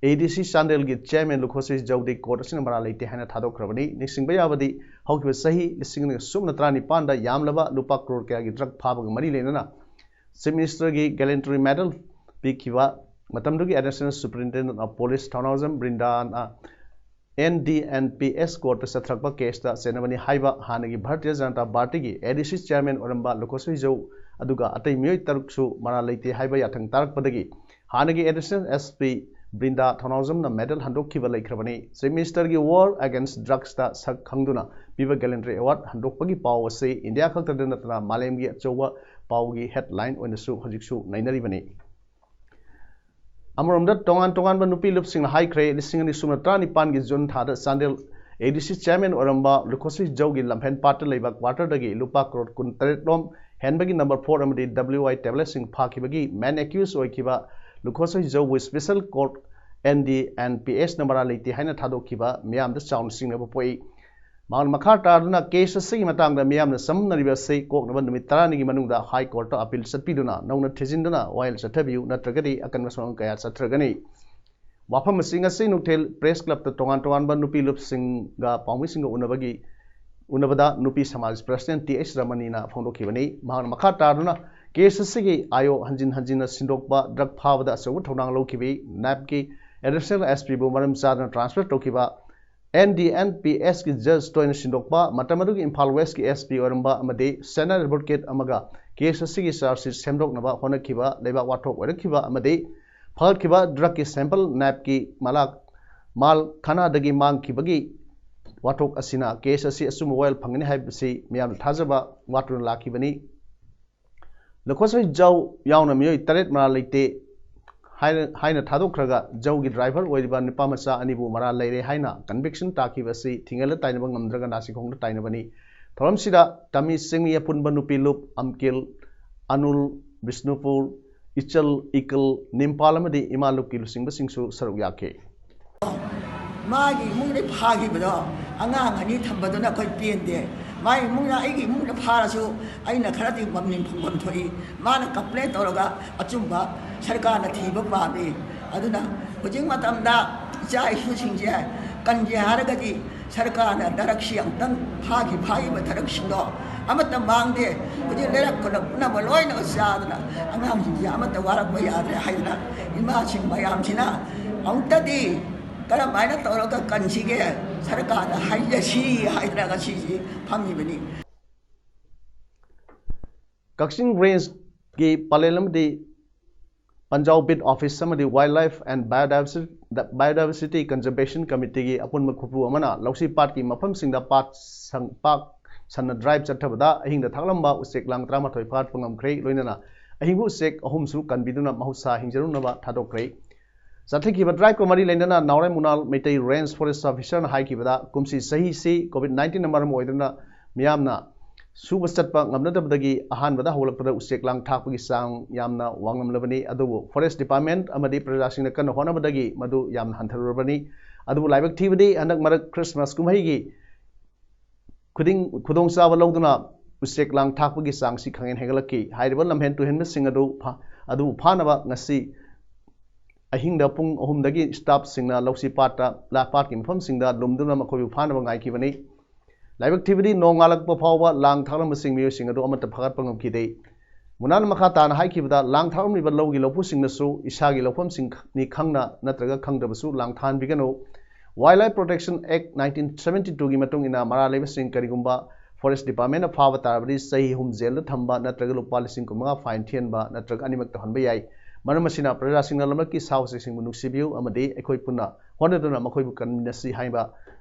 ꯑꯦ ꯗꯤ ꯁꯤ ꯆꯥꯟꯗꯦꯜꯒꯤ ꯆꯤꯌꯔꯃꯦꯟ ꯂꯨꯈꯣꯁ꯭ꯔꯤ ꯖꯧꯗꯤ ꯀꯣꯔꯠ ꯑꯁꯤꯅ ꯃꯔꯥꯜ ꯂꯩꯇꯦ ꯍꯥꯏꯅ ꯊꯥꯗꯣꯛꯈ꯭ꯔꯕꯅꯤ꯫ ꯅꯤꯡꯁꯤꯡꯕ ꯌꯥꯕꯗꯤ ꯍꯧꯈꯤꯕ ꯆꯍꯤ ꯂꯤꯁꯤꯡ ꯑꯅꯤꯒ ꯁꯨꯞꯅ ꯇꯔꯥꯅꯤꯄꯥꯟꯗ ꯌꯥꯝꯂꯕ ꯂꯨꯄꯥ ꯀ꯭ꯔꯣꯔ ꯀꯌꯥꯒꯤ ꯗ꯭ꯔꯒ ꯐꯥꯕꯒ ꯃꯔꯤ ꯂꯩꯅꯅ ꯆꯤꯐ ꯃꯤꯅꯤꯁꯇꯔꯒꯤ ꯒꯦꯂꯦꯟꯇ꯭ꯔꯤ ꯃꯦꯗꯜ ꯄꯤꯈꯤꯕ ꯃꯇꯝꯗꯨꯒꯤ additional superintendent of police Thounaojam ꯕ꯭ꯔꯤꯟꯗꯥꯅ ꯑꯦꯟ ꯗꯤ ꯑꯦꯟ ꯄꯤ ꯑꯦꯁ ꯀꯣꯔꯠꯇ ꯆꯠꯊꯔꯛꯄ ꯀꯦꯁꯇ ꯆꯦꯟꯅꯕꯅꯤ ꯍꯥꯏꯕ ꯍꯥꯟꯅꯒꯤ ꯚꯥꯔꯇꯤꯌ ꯖꯅꯇꯥ ꯄꯥꯔꯇꯤꯒꯤ ꯑꯦ ꯗꯤ ꯁꯤ ꯆꯤꯌꯔꯃꯦꯟ ꯑꯣꯏꯔꯝꯕ ꯂꯨꯈꯣꯁ꯭ꯔꯤ ꯖꯧ ꯑꯗꯨꯒ ꯑꯇꯩ ꯃꯤꯑꯣꯏ ꯇꯔꯨꯛꯁꯨ ꯃꯔꯥꯜ ꯂꯩꯇꯦ ꯍꯥꯏꯕ ꯌꯥꯊꯪ ꯇꯥꯔꯛꯄꯗꯒꯤ ꯍꯥꯟꯅꯒꯤ ꯑꯦꯗꯤꯁꯅꯦꯜ ꯑꯦꯁ ꯄꯤ ꯕ꯭ꯔꯤꯟꯗꯥ ꯊꯧꯅꯥꯎꯖꯝꯅ ꯃꯦꯗꯜ ꯍꯟꯗꯣꯛꯈꯤꯕ ꯂꯩꯈ꯭ꯔꯕꯅꯤ꯫ ꯆꯤꯐ ꯃꯤꯅꯤꯁꯇꯔꯒꯤ ꯋꯥꯔ ꯑꯦꯒꯦꯟꯁ ꯗ꯭ꯔꯒꯁꯇ ꯁꯛ ꯈꯪꯗꯨꯅ ꯄꯤꯕ ꯒꯦꯂꯦꯟꯇ꯭ꯔꯤ ꯑꯦꯋꯥꯔꯗ ꯍꯟꯗꯣꯛꯄꯒꯤ ꯄꯥꯎ ꯑꯁꯤ ꯏꯟꯗꯤꯌꯥ ꯈꯛꯇꯗ ꯅꯠꯇꯅ ꯃꯥꯂꯦꯝꯒꯤ ꯑꯆꯧꯕ ꯄꯥꯎꯒꯤ ꯍꯦꯗꯂꯥꯏꯟ ꯑꯣꯏꯅꯁꯨ ꯍꯧꯖꯤꯛꯁꯨ ꯅꯩꯅꯔꯤꯕꯅꯤ꯫ ꯑꯃꯔꯣꯝꯗ, ꯇꯣꯉꯥꯟ ꯇꯣꯉꯥꯟꯕ ꯅꯨꯄꯤ ꯂꯨꯞꯁꯤꯡꯅ ꯍꯥꯏꯈ꯭ꯔꯦ, ꯂꯤꯁꯤꯡ ꯑꯅꯤ ꯁꯨꯞꯅ ꯇꯔꯥꯅꯤꯄꯥꯟꯒꯤ ꯖꯨꯟ ꯊꯥꯗ ꯆꯥꯟꯗꯦꯜ ꯑꯦ ꯗꯤ ꯁꯤ ꯆꯤꯌꯔꯃꯦꯟ ꯑꯣꯏꯔꯝꯕ ꯂꯨꯈꯣꯁꯩ ꯖꯧꯒꯤ ꯂꯝꯐꯦꯟ ꯄꯥꯠꯇ ꯂꯩꯕ ꯀ꯭ꯋꯥꯇꯔꯗꯒꯤ ꯂꯨꯄꯥ ꯀ꯭ꯔꯣꯔ ꯀꯨꯟꯇꯔꯦꯠ ꯂꯣꯝ ꯍꯦꯟꯕꯒꯤ ꯅꯝꯕꯔ ꯐꯣꯔ ꯑꯃꯗꯤ ꯗꯕ꯭ꯂꯤꯎ ꯑꯥꯏ ꯇꯦꯕ꯭ꯂꯦꯠꯁꯤꯡ ꯐꯥꯈꯤꯕꯒꯤ ꯃꯦꯟ ꯑꯦꯀ꯭ꯌꯨꯁ ꯑꯣꯏꯈꯤꯕ ꯂꯨꯈꯣꯁꯩ ꯖꯧꯕꯨ special court N D P ꯄꯤ ꯑꯦꯁꯅ ꯃꯔꯥꯜ ꯂꯩꯇꯦ ꯍꯥꯏꯅ ꯊꯥꯗꯣꯛꯈꯤꯕ ꯃꯤꯌꯥꯝꯗ ꯆꯥꯎꯅ ꯆꯤꯡꯅꯕ ꯄꯣꯛꯏ꯫ ꯃꯍꯥꯛꯅ ꯃꯈꯥ ꯇꯥꯗꯨꯅ ꯀꯦꯁ ꯑꯁꯤꯒꯤ ꯃꯇꯥꯡꯗ ꯃꯤꯌꯥꯝꯅ ꯆꯃꯝꯅꯔꯤꯕ ꯑꯁꯤ ꯀꯣꯛꯅꯕ ꯅꯨꯃꯤꯠ ꯇꯔꯥꯅꯤꯒꯤ ꯃꯅꯨꯡꯗ ꯍꯥꯏ ꯀꯣꯔꯠꯇ ꯑꯄꯤꯜ ꯆꯠꯄꯤꯗꯨꯅ ꯅꯧꯅ ꯊꯤꯖꯤꯟꯗꯨꯅ ꯋꯥꯌꯦꯜ ꯆꯠꯊꯕꯤꯌꯨ, ꯅꯠꯇ꯭ꯔꯒꯗꯤ ꯑꯀꯟꯕ ꯁꯣꯔꯪ ꯀꯌꯥ ꯆꯠꯊꯔꯒꯅꯤ꯫ ꯋꯥꯐꯝ ꯑꯁꯤ ꯉꯁꯤ ꯅꯨꯡꯊꯤꯜ ꯄ꯭ꯔꯦꯁ ꯀ꯭ꯂꯕꯇ ꯇꯣꯉꯥꯟ ꯇꯣꯉꯥꯟꯕ ꯅꯨꯄꯤ ꯂꯨꯞꯁꯤꯡꯒ ꯄꯥꯎꯃꯤꯁꯤꯡꯒ ꯎꯅꯕꯒꯤ, ꯎꯅꯕꯗ ꯅꯨꯄꯤ ꯁꯃꯥꯖ ꯄ꯭ꯔꯁꯤꯗꯦꯟ ꯇꯤ ꯑꯩꯆ ꯔꯃꯅꯤꯅ ꯐꯣꯡꯗꯣꯛꯈꯤꯕꯅꯤ꯫ ꯃꯍꯥꯛꯅ ꯃꯈꯥ ꯇꯥꯗꯨꯅ ꯀꯦꯁ ꯑꯁꯤꯒꯤ ꯑꯥꯏ ꯑꯣ ꯍꯟꯖꯤꯟ ꯍꯟꯖꯤꯟꯅ ꯁꯤꯟꯗꯣꯛꯄ, ꯗ꯭ꯔꯒ ꯐꯥꯕꯗ ꯑꯆꯧꯕ ꯊꯧꯗꯥꯡ ꯂꯧꯈꯤꯕꯤ ꯅꯦꯞꯀꯤ ꯑꯦꯗꯤꯁꯅꯦꯜ ꯑꯦꯁ ꯄꯤꯕꯨ ꯃꯔꯝ ꯆꯥꯗꯅ ꯇ꯭ꯔꯥꯟꯁꯐꯔ ꯇꯧꯈꯤꯕ, ꯑꯦꯟ ꯗꯤ ꯑꯦꯟ ꯄꯤ ꯑꯦꯁꯀꯤ ꯖꯖ ꯇꯣꯏꯅ ꯁꯤꯟꯗꯣꯛꯄ, ꯃꯇꯝ ꯑꯗꯨꯒꯤ ꯏꯝꯐꯥꯜ ꯋꯦꯁꯀꯤ ꯑꯦꯁ ꯄꯤ ꯑꯣꯏꯔꯝꯕ ꯑꯃꯗꯤ ꯁꯦꯅꯤꯌꯔ ꯑꯦꯗꯚꯣꯀꯦꯠ ꯑꯃꯒ ꯀꯦꯁ ꯑꯁꯤꯒꯤ ꯆꯥꯔꯖ ꯁꯤꯠ ꯁꯦꯝꯗꯣꯛꯅꯕ ꯍꯣꯠꯅꯈꯤꯕ, ꯂꯩꯕꯥꯛ ꯋꯥꯊꯣꯛ ꯑꯣꯏꯔꯛꯈꯤꯕ ꯑꯃꯗꯤ ꯐꯒꯠꯈꯤꯕ ꯗ꯭ꯔꯒꯀꯤ ꯁꯦꯝꯄꯜ ꯅꯦꯞꯀꯤ ꯃꯂꯥꯛ ꯃꯥꯜ ꯈꯅꯥꯗꯒꯤ ꯃꯥꯡꯈꯤꯕꯒꯤ ꯋꯥꯊꯣꯛ ꯑꯁꯤꯅ ꯀꯦꯁ ꯑꯁꯤ ꯑꯆꯨꯝꯕ ꯋꯥꯌꯦꯜ ꯐꯪꯒꯅꯤ ꯍꯥꯏꯕꯁꯤ ꯃꯤꯌꯥꯝꯅ ꯊꯥꯖꯕ ꯋꯥꯠꯇꯨꯅ ꯂꯥꯛꯈꯤꯕꯅꯤ꯫ ꯂꯨꯈꯣꯁꯩ ꯖꯧ ꯌꯥꯎꯅ ꯃꯤꯑꯣꯏ ꯇꯔꯦꯠ ꯃꯔꯥꯜ ꯂꯩꯇꯦ ꯍꯥꯏꯅ, ꯍꯥꯏꯅ ꯊꯥꯗꯣꯛꯈ꯭ꯔꯒ ꯖꯧꯒꯤ ꯗ꯭ꯔꯥꯏꯚꯔ ꯑꯣꯏꯔꯤꯕ ꯅꯨꯄꯥ ꯃꯆꯥ ꯑꯅꯤꯕꯨ ꯃꯔꯥꯜ ꯂꯩꯔꯦ ꯍꯥꯏꯅ ꯀꯟꯚꯤꯛꯁꯟ ꯇꯥꯈꯤꯕ ꯑꯁꯤ ꯊꯤꯡꯒꯜꯂ ꯇꯥꯏꯅꯕ ꯉꯝꯗ꯭ꯔꯒ ꯅꯥꯁꯤꯈꯣꯡꯗ ꯇꯥꯏꯅꯕꯅꯤ꯫ ꯊꯧꯔꯝꯁꯤꯗ ꯇꯃꯤ ꯆꯤꯡꯃꯤ ꯑꯄꯨꯟꯕ ꯅꯨꯄꯤ ꯂꯨꯞ ꯑꯝꯀꯤꯜ, ꯑꯅꯨꯜ, ꯕꯤꯁꯅꯨꯄꯨꯔ, ꯏꯆꯜ, ꯏꯀꯜ, ꯅꯤꯝꯄꯥꯜ ꯑꯃꯗꯤ ꯏꯃꯥ ꯂꯨꯞꯀꯤ ꯂꯨꯆꯤꯡꯕꯁꯤꯡꯁꯨ ꯁꯔꯨꯛ ꯌꯥꯈꯤ꯫ ꯃꯥꯒꯤ ꯏꯃꯨꯡꯗ ꯐꯥꯈꯤꯕꯗꯣ, ꯑꯉꯥꯡ ꯑꯅꯤ ꯊꯝꯕꯗꯨꯅ ꯑꯩꯈꯣꯏ ꯄꯦꯟꯗꯦ꯫ ꯃꯥꯒꯤ ꯏꯃꯨꯡꯗ, ꯑꯩꯒꯤ ꯏꯃꯨꯡꯗ ꯐꯥꯔꯁꯨ ꯑꯩꯅ ꯈꯔꯗꯤ ꯃꯃꯤꯡ ꯐꯪꯐꯝ ꯊꯣꯛꯏ꯫ ꯃꯥꯅ ꯀꯝꯄ꯭ꯂꯦꯟ ꯇꯧꯔꯒ ꯑꯆꯨꯝꯕ ꯁꯔꯀꯥꯔꯅ ꯊꯤꯕ ꯄꯥꯝꯃꯤ꯫ ꯑꯗꯨꯅ ꯍꯧꯖꯤꯛ ꯃꯇꯝꯗ ꯏꯆꯥ ꯏꯁꯨꯁꯤꯡꯁꯦ ꯀꯟꯒꯦ ꯍꯥꯏꯔꯒꯗꯤ ꯁꯔꯀꯥꯔꯅ ꯗ꯭ꯔꯒꯁꯤ ꯑꯃꯨꯛꯇꯪ ꯐꯥꯈꯤ, ꯐꯥꯈꯤꯕ ꯗ꯭ꯔꯒꯁꯤꯡꯗꯣ ꯑꯃꯠꯇ ꯃꯥꯡꯗꯦ꯫ ꯍꯧꯖꯤꯛ ꯂꯩꯔꯛ ꯈꯨꯂꯛ ꯄꯨꯝꯅꯃꯛ ꯂꯣꯏꯅ ꯆꯥꯗꯅ ꯑꯉꯥꯡꯁꯤꯡꯁꯦ ꯑꯃꯠꯇ ꯋꯥꯔꯛꯄ ꯌꯥꯗ꯭ꯔꯦ ꯍꯥꯏꯗꯅ ꯏꯃꯥꯁꯤꯡ ꯃꯌꯥꯝꯁꯤꯅ ꯑꯃꯨꯛꯇꯗꯤ ꯀꯔꯝꯍꯥꯏꯅ ꯇꯧꯔꯒ ꯀꯟꯁꯤꯒꯦ ꯁꯔꯀꯥꯔꯗ ꯍꯥꯏꯖꯁꯤ ꯍꯥꯏꯗꯅ ꯉꯁꯤꯁꯤ ꯐꯝꯃꯤꯕꯅꯤ꯫ ꯀꯛꯆꯤꯡ ꯔꯦꯟꯖꯀꯤ ꯄꯂꯦꯜ ꯑꯃꯗꯤ ꯄꯟꯖꯥꯎ ꯕꯤꯠ ꯑꯣꯐꯤꯁ ꯑꯃꯗꯤ Wildlife and Biodiversity, Biodiversity Conservation Committeeꯒꯤ ꯑꯄꯨꯟꯕ ꯈꯨꯞꯄꯨ ꯑꯃꯅ ꯂꯧꯁꯤ ꯄꯥꯠꯀꯤ ꯃꯐꯝꯁꯤꯡꯗ ꯄꯥꯠ ꯁꯪ-, ꯄꯥꯛ ꯁꯟꯅ ꯗ꯭ꯔꯥꯏꯚ ꯆꯠꯊꯕꯗ ꯑꯍꯤꯡꯗ ꯊꯥꯛꯂꯝꯕ ꯎꯆꯦꯛ ꯂꯥꯡ ꯇꯔꯥꯃꯥꯊꯣꯏ ꯐꯥꯒꯠꯄ ꯉꯝꯈ꯭ꯔꯦ꯫ ꯂꯣꯏꯅꯅ ꯑꯍꯤꯡꯕ ꯎꯆꯦꯛ ꯑꯍꯨꯝꯁꯨ ꯀꯟꯕꯤꯗꯨꯅ ꯃꯍꯧꯁꯥ ꯍꯤꯡꯖꯔꯨꯅꯕ ꯊꯥꯗꯣꯛꯈ꯭ꯔꯦ꯫ ꯆꯠꯊꯈꯤꯕ ꯗ꯭ꯔꯥꯏꯚꯀ ꯃꯔꯤ ꯂꯩꯅꯅ ꯅꯥꯎꯔꯦꯝ ꯃꯨꯅꯥꯜ ꯃꯩꯇꯩ ꯔꯦꯟꯖ ꯐꯣꯔꯦꯁ ꯑꯣꯐꯤꯁꯔꯅ ꯍꯥꯏꯈꯤꯕꯗ, ꯀꯨꯝꯁꯤ ꯆꯍꯤꯁꯤ COVID nineteenꯅ ꯃꯔꯝ ꯑꯣꯏꯗꯨꯅ ꯃꯤꯌꯥꯝꯅ ꯁꯨꯕ ꯆꯠꯄ ꯉꯝꯅꯗꯕꯗꯒꯤ ꯑꯍꯥꯟꯕꯗ ꯍꯧꯒꯠꯂꯛꯄꯗ ꯎꯆꯦꯛ ꯂꯥꯡ ꯊꯥꯛꯄꯒꯤ ꯆꯥꯡ ꯌꯥꯝꯅ ꯋꯥꯡꯂꯝꯂꯕꯅꯤ꯫ ꯑꯗꯨꯕꯨ ꯐꯣꯔꯦꯁ ꯗꯤꯄꯥꯔꯠꯃꯦꯟꯠ ꯑꯃꯗꯤ ꯄ꯭ꯔꯖꯥꯁꯤꯡꯅ ꯀꯟꯅ ꯍꯣꯠꯅꯕꯗꯒꯤ ꯃꯗꯨ ꯌꯥꯝꯅ ꯍꯟꯊꯔꯨꯔꯕꯅꯤ꯫ ꯑꯗꯨꯕꯨ ꯂꯥꯏꯕꯛ ꯊꯤꯕꯗꯤ, ꯍꯟꯗꯛ ꯃꯔꯛ ꯈ꯭ꯔꯤꯁꯃꯥꯁ ꯀꯨꯝꯍꯩꯒꯤ ꯈꯨꯗꯤꯡ ꯈꯨꯗꯣꯡꯆꯥꯕ ꯂꯧꯗꯨꯅ ꯎꯆꯦꯛ ꯂꯥꯡ ꯊꯥꯛꯄꯒꯤ ꯆꯥꯡꯁꯤ ꯈꯪꯍꯦꯟ ꯍꯦꯟꯒꯠꯂꯛꯈꯤ꯫ ꯍꯥꯏꯔꯤꯕ ꯂꯝꯍꯦꯟ ꯇꯨꯍꯦꯟꯕꯁꯤꯡ ꯑꯗꯨ ꯐꯥ-, ꯑꯗꯨꯕꯨ ꯐꯥꯅꯕ ꯉꯁꯤ ꯑꯍꯤꯡꯗ ꯄꯨꯡ ꯑꯍꯨꯝꯗꯒꯤ ꯁ꯭ꯇꯥꯐꯁꯤꯡꯅ ꯂꯧꯁꯤ ꯄꯥꯠꯇ, ꯂꯥ-, ꯄꯥꯠꯀꯤ ꯃꯐꯝꯁꯤꯡꯗ ꯂꯨꯝꯗꯨꯅ ꯃꯈꯣꯏꯕꯨ ꯐꯥꯅꯕ ꯉꯥꯏꯈꯤꯕꯅꯤ꯫ ꯂꯥꯏꯕꯛ ꯊꯤꯕꯗꯤ, ꯅꯣꯡꯉꯥꯜꯂꯛꯄ ꯐꯥꯎꯕ ꯂꯥꯡ ꯊꯥꯛꯂꯝꯕꯁꯤꯡ ꯃꯤꯑꯣꯏꯁꯤꯡ ꯑꯗꯨ ꯑꯃꯠꯇ ꯐꯥꯒꯠꯄ ꯉꯝꯈꯤꯗꯦ꯫ ꯃꯨꯅꯥꯅ ꯃꯈꯥ ꯇꯥꯅ ꯍꯥꯏꯈꯤꯕꯗ, ꯂꯥꯡ ꯊꯥꯛꯂꯝꯂꯤꯕ ꯂꯧꯒꯤ ꯂꯧꯐꯨꯁꯤꯡꯅꯁꯨ ꯏꯁꯥꯒꯤ ꯂꯧꯐꯝꯁꯤꯡꯅꯤ ꯈꯪꯅ ꯅꯠꯇ꯭ꯔꯒ ꯈꯪꯗꯕꯁꯨ ꯂꯥꯡ ꯊꯥꯍꯟꯕꯤꯒꯅꯨ꯫ Wildlife Protection Act nineteen seventy twoꯒꯤ ꯃꯇꯨꯡ ꯏꯟꯅ ꯃꯔꯥꯜ ꯂꯩꯕꯁꯤꯡ ꯀꯔꯤꯒꯨꯝꯕ ꯐꯣꯔꯦꯁ ꯗꯤꯄꯥꯔꯠꯃꯦꯟꯅ ꯐꯥꯕ ꯇꯥꯔꯕꯗꯤ ꯆꯍꯤ ꯑꯍꯨꯝ ꯖꯦꯜꯗ ꯊꯝꯕ ꯅꯠꯇ꯭ꯔꯒ ꯂꯨꯄꯥ ꯂꯤꯁꯤꯡ ꯀꯨꯟꯃꯉꯥ ꯐꯥꯏꯟ ꯊꯤꯍꯟꯕ ꯅꯠꯇ꯭ꯔꯒ ꯑꯅꯤꯃꯛ ꯇꯧꯍꯟꯕ ꯌꯥꯏ꯫ ꯃꯔꯝ ꯑꯁꯤꯅ ꯄ꯭ꯔꯖꯥꯁꯤꯡꯅ ꯂꯝꯂꯛꯀꯤ ꯁꯥ ꯎꯆꯦꯛꯁꯤꯡꯕꯨ ꯅꯨꯡꯁꯤꯕꯤꯌꯨ ꯑꯃꯗꯤ ꯑꯩꯈꯣꯏ ꯄꯨꯟꯅ ꯍꯣꯠꯅꯗꯨꯅ ꯃꯈꯣꯏꯕꯨ ꯀꯟꯃꯤꯟꯅꯁꯤ ꯍꯥꯏꯕ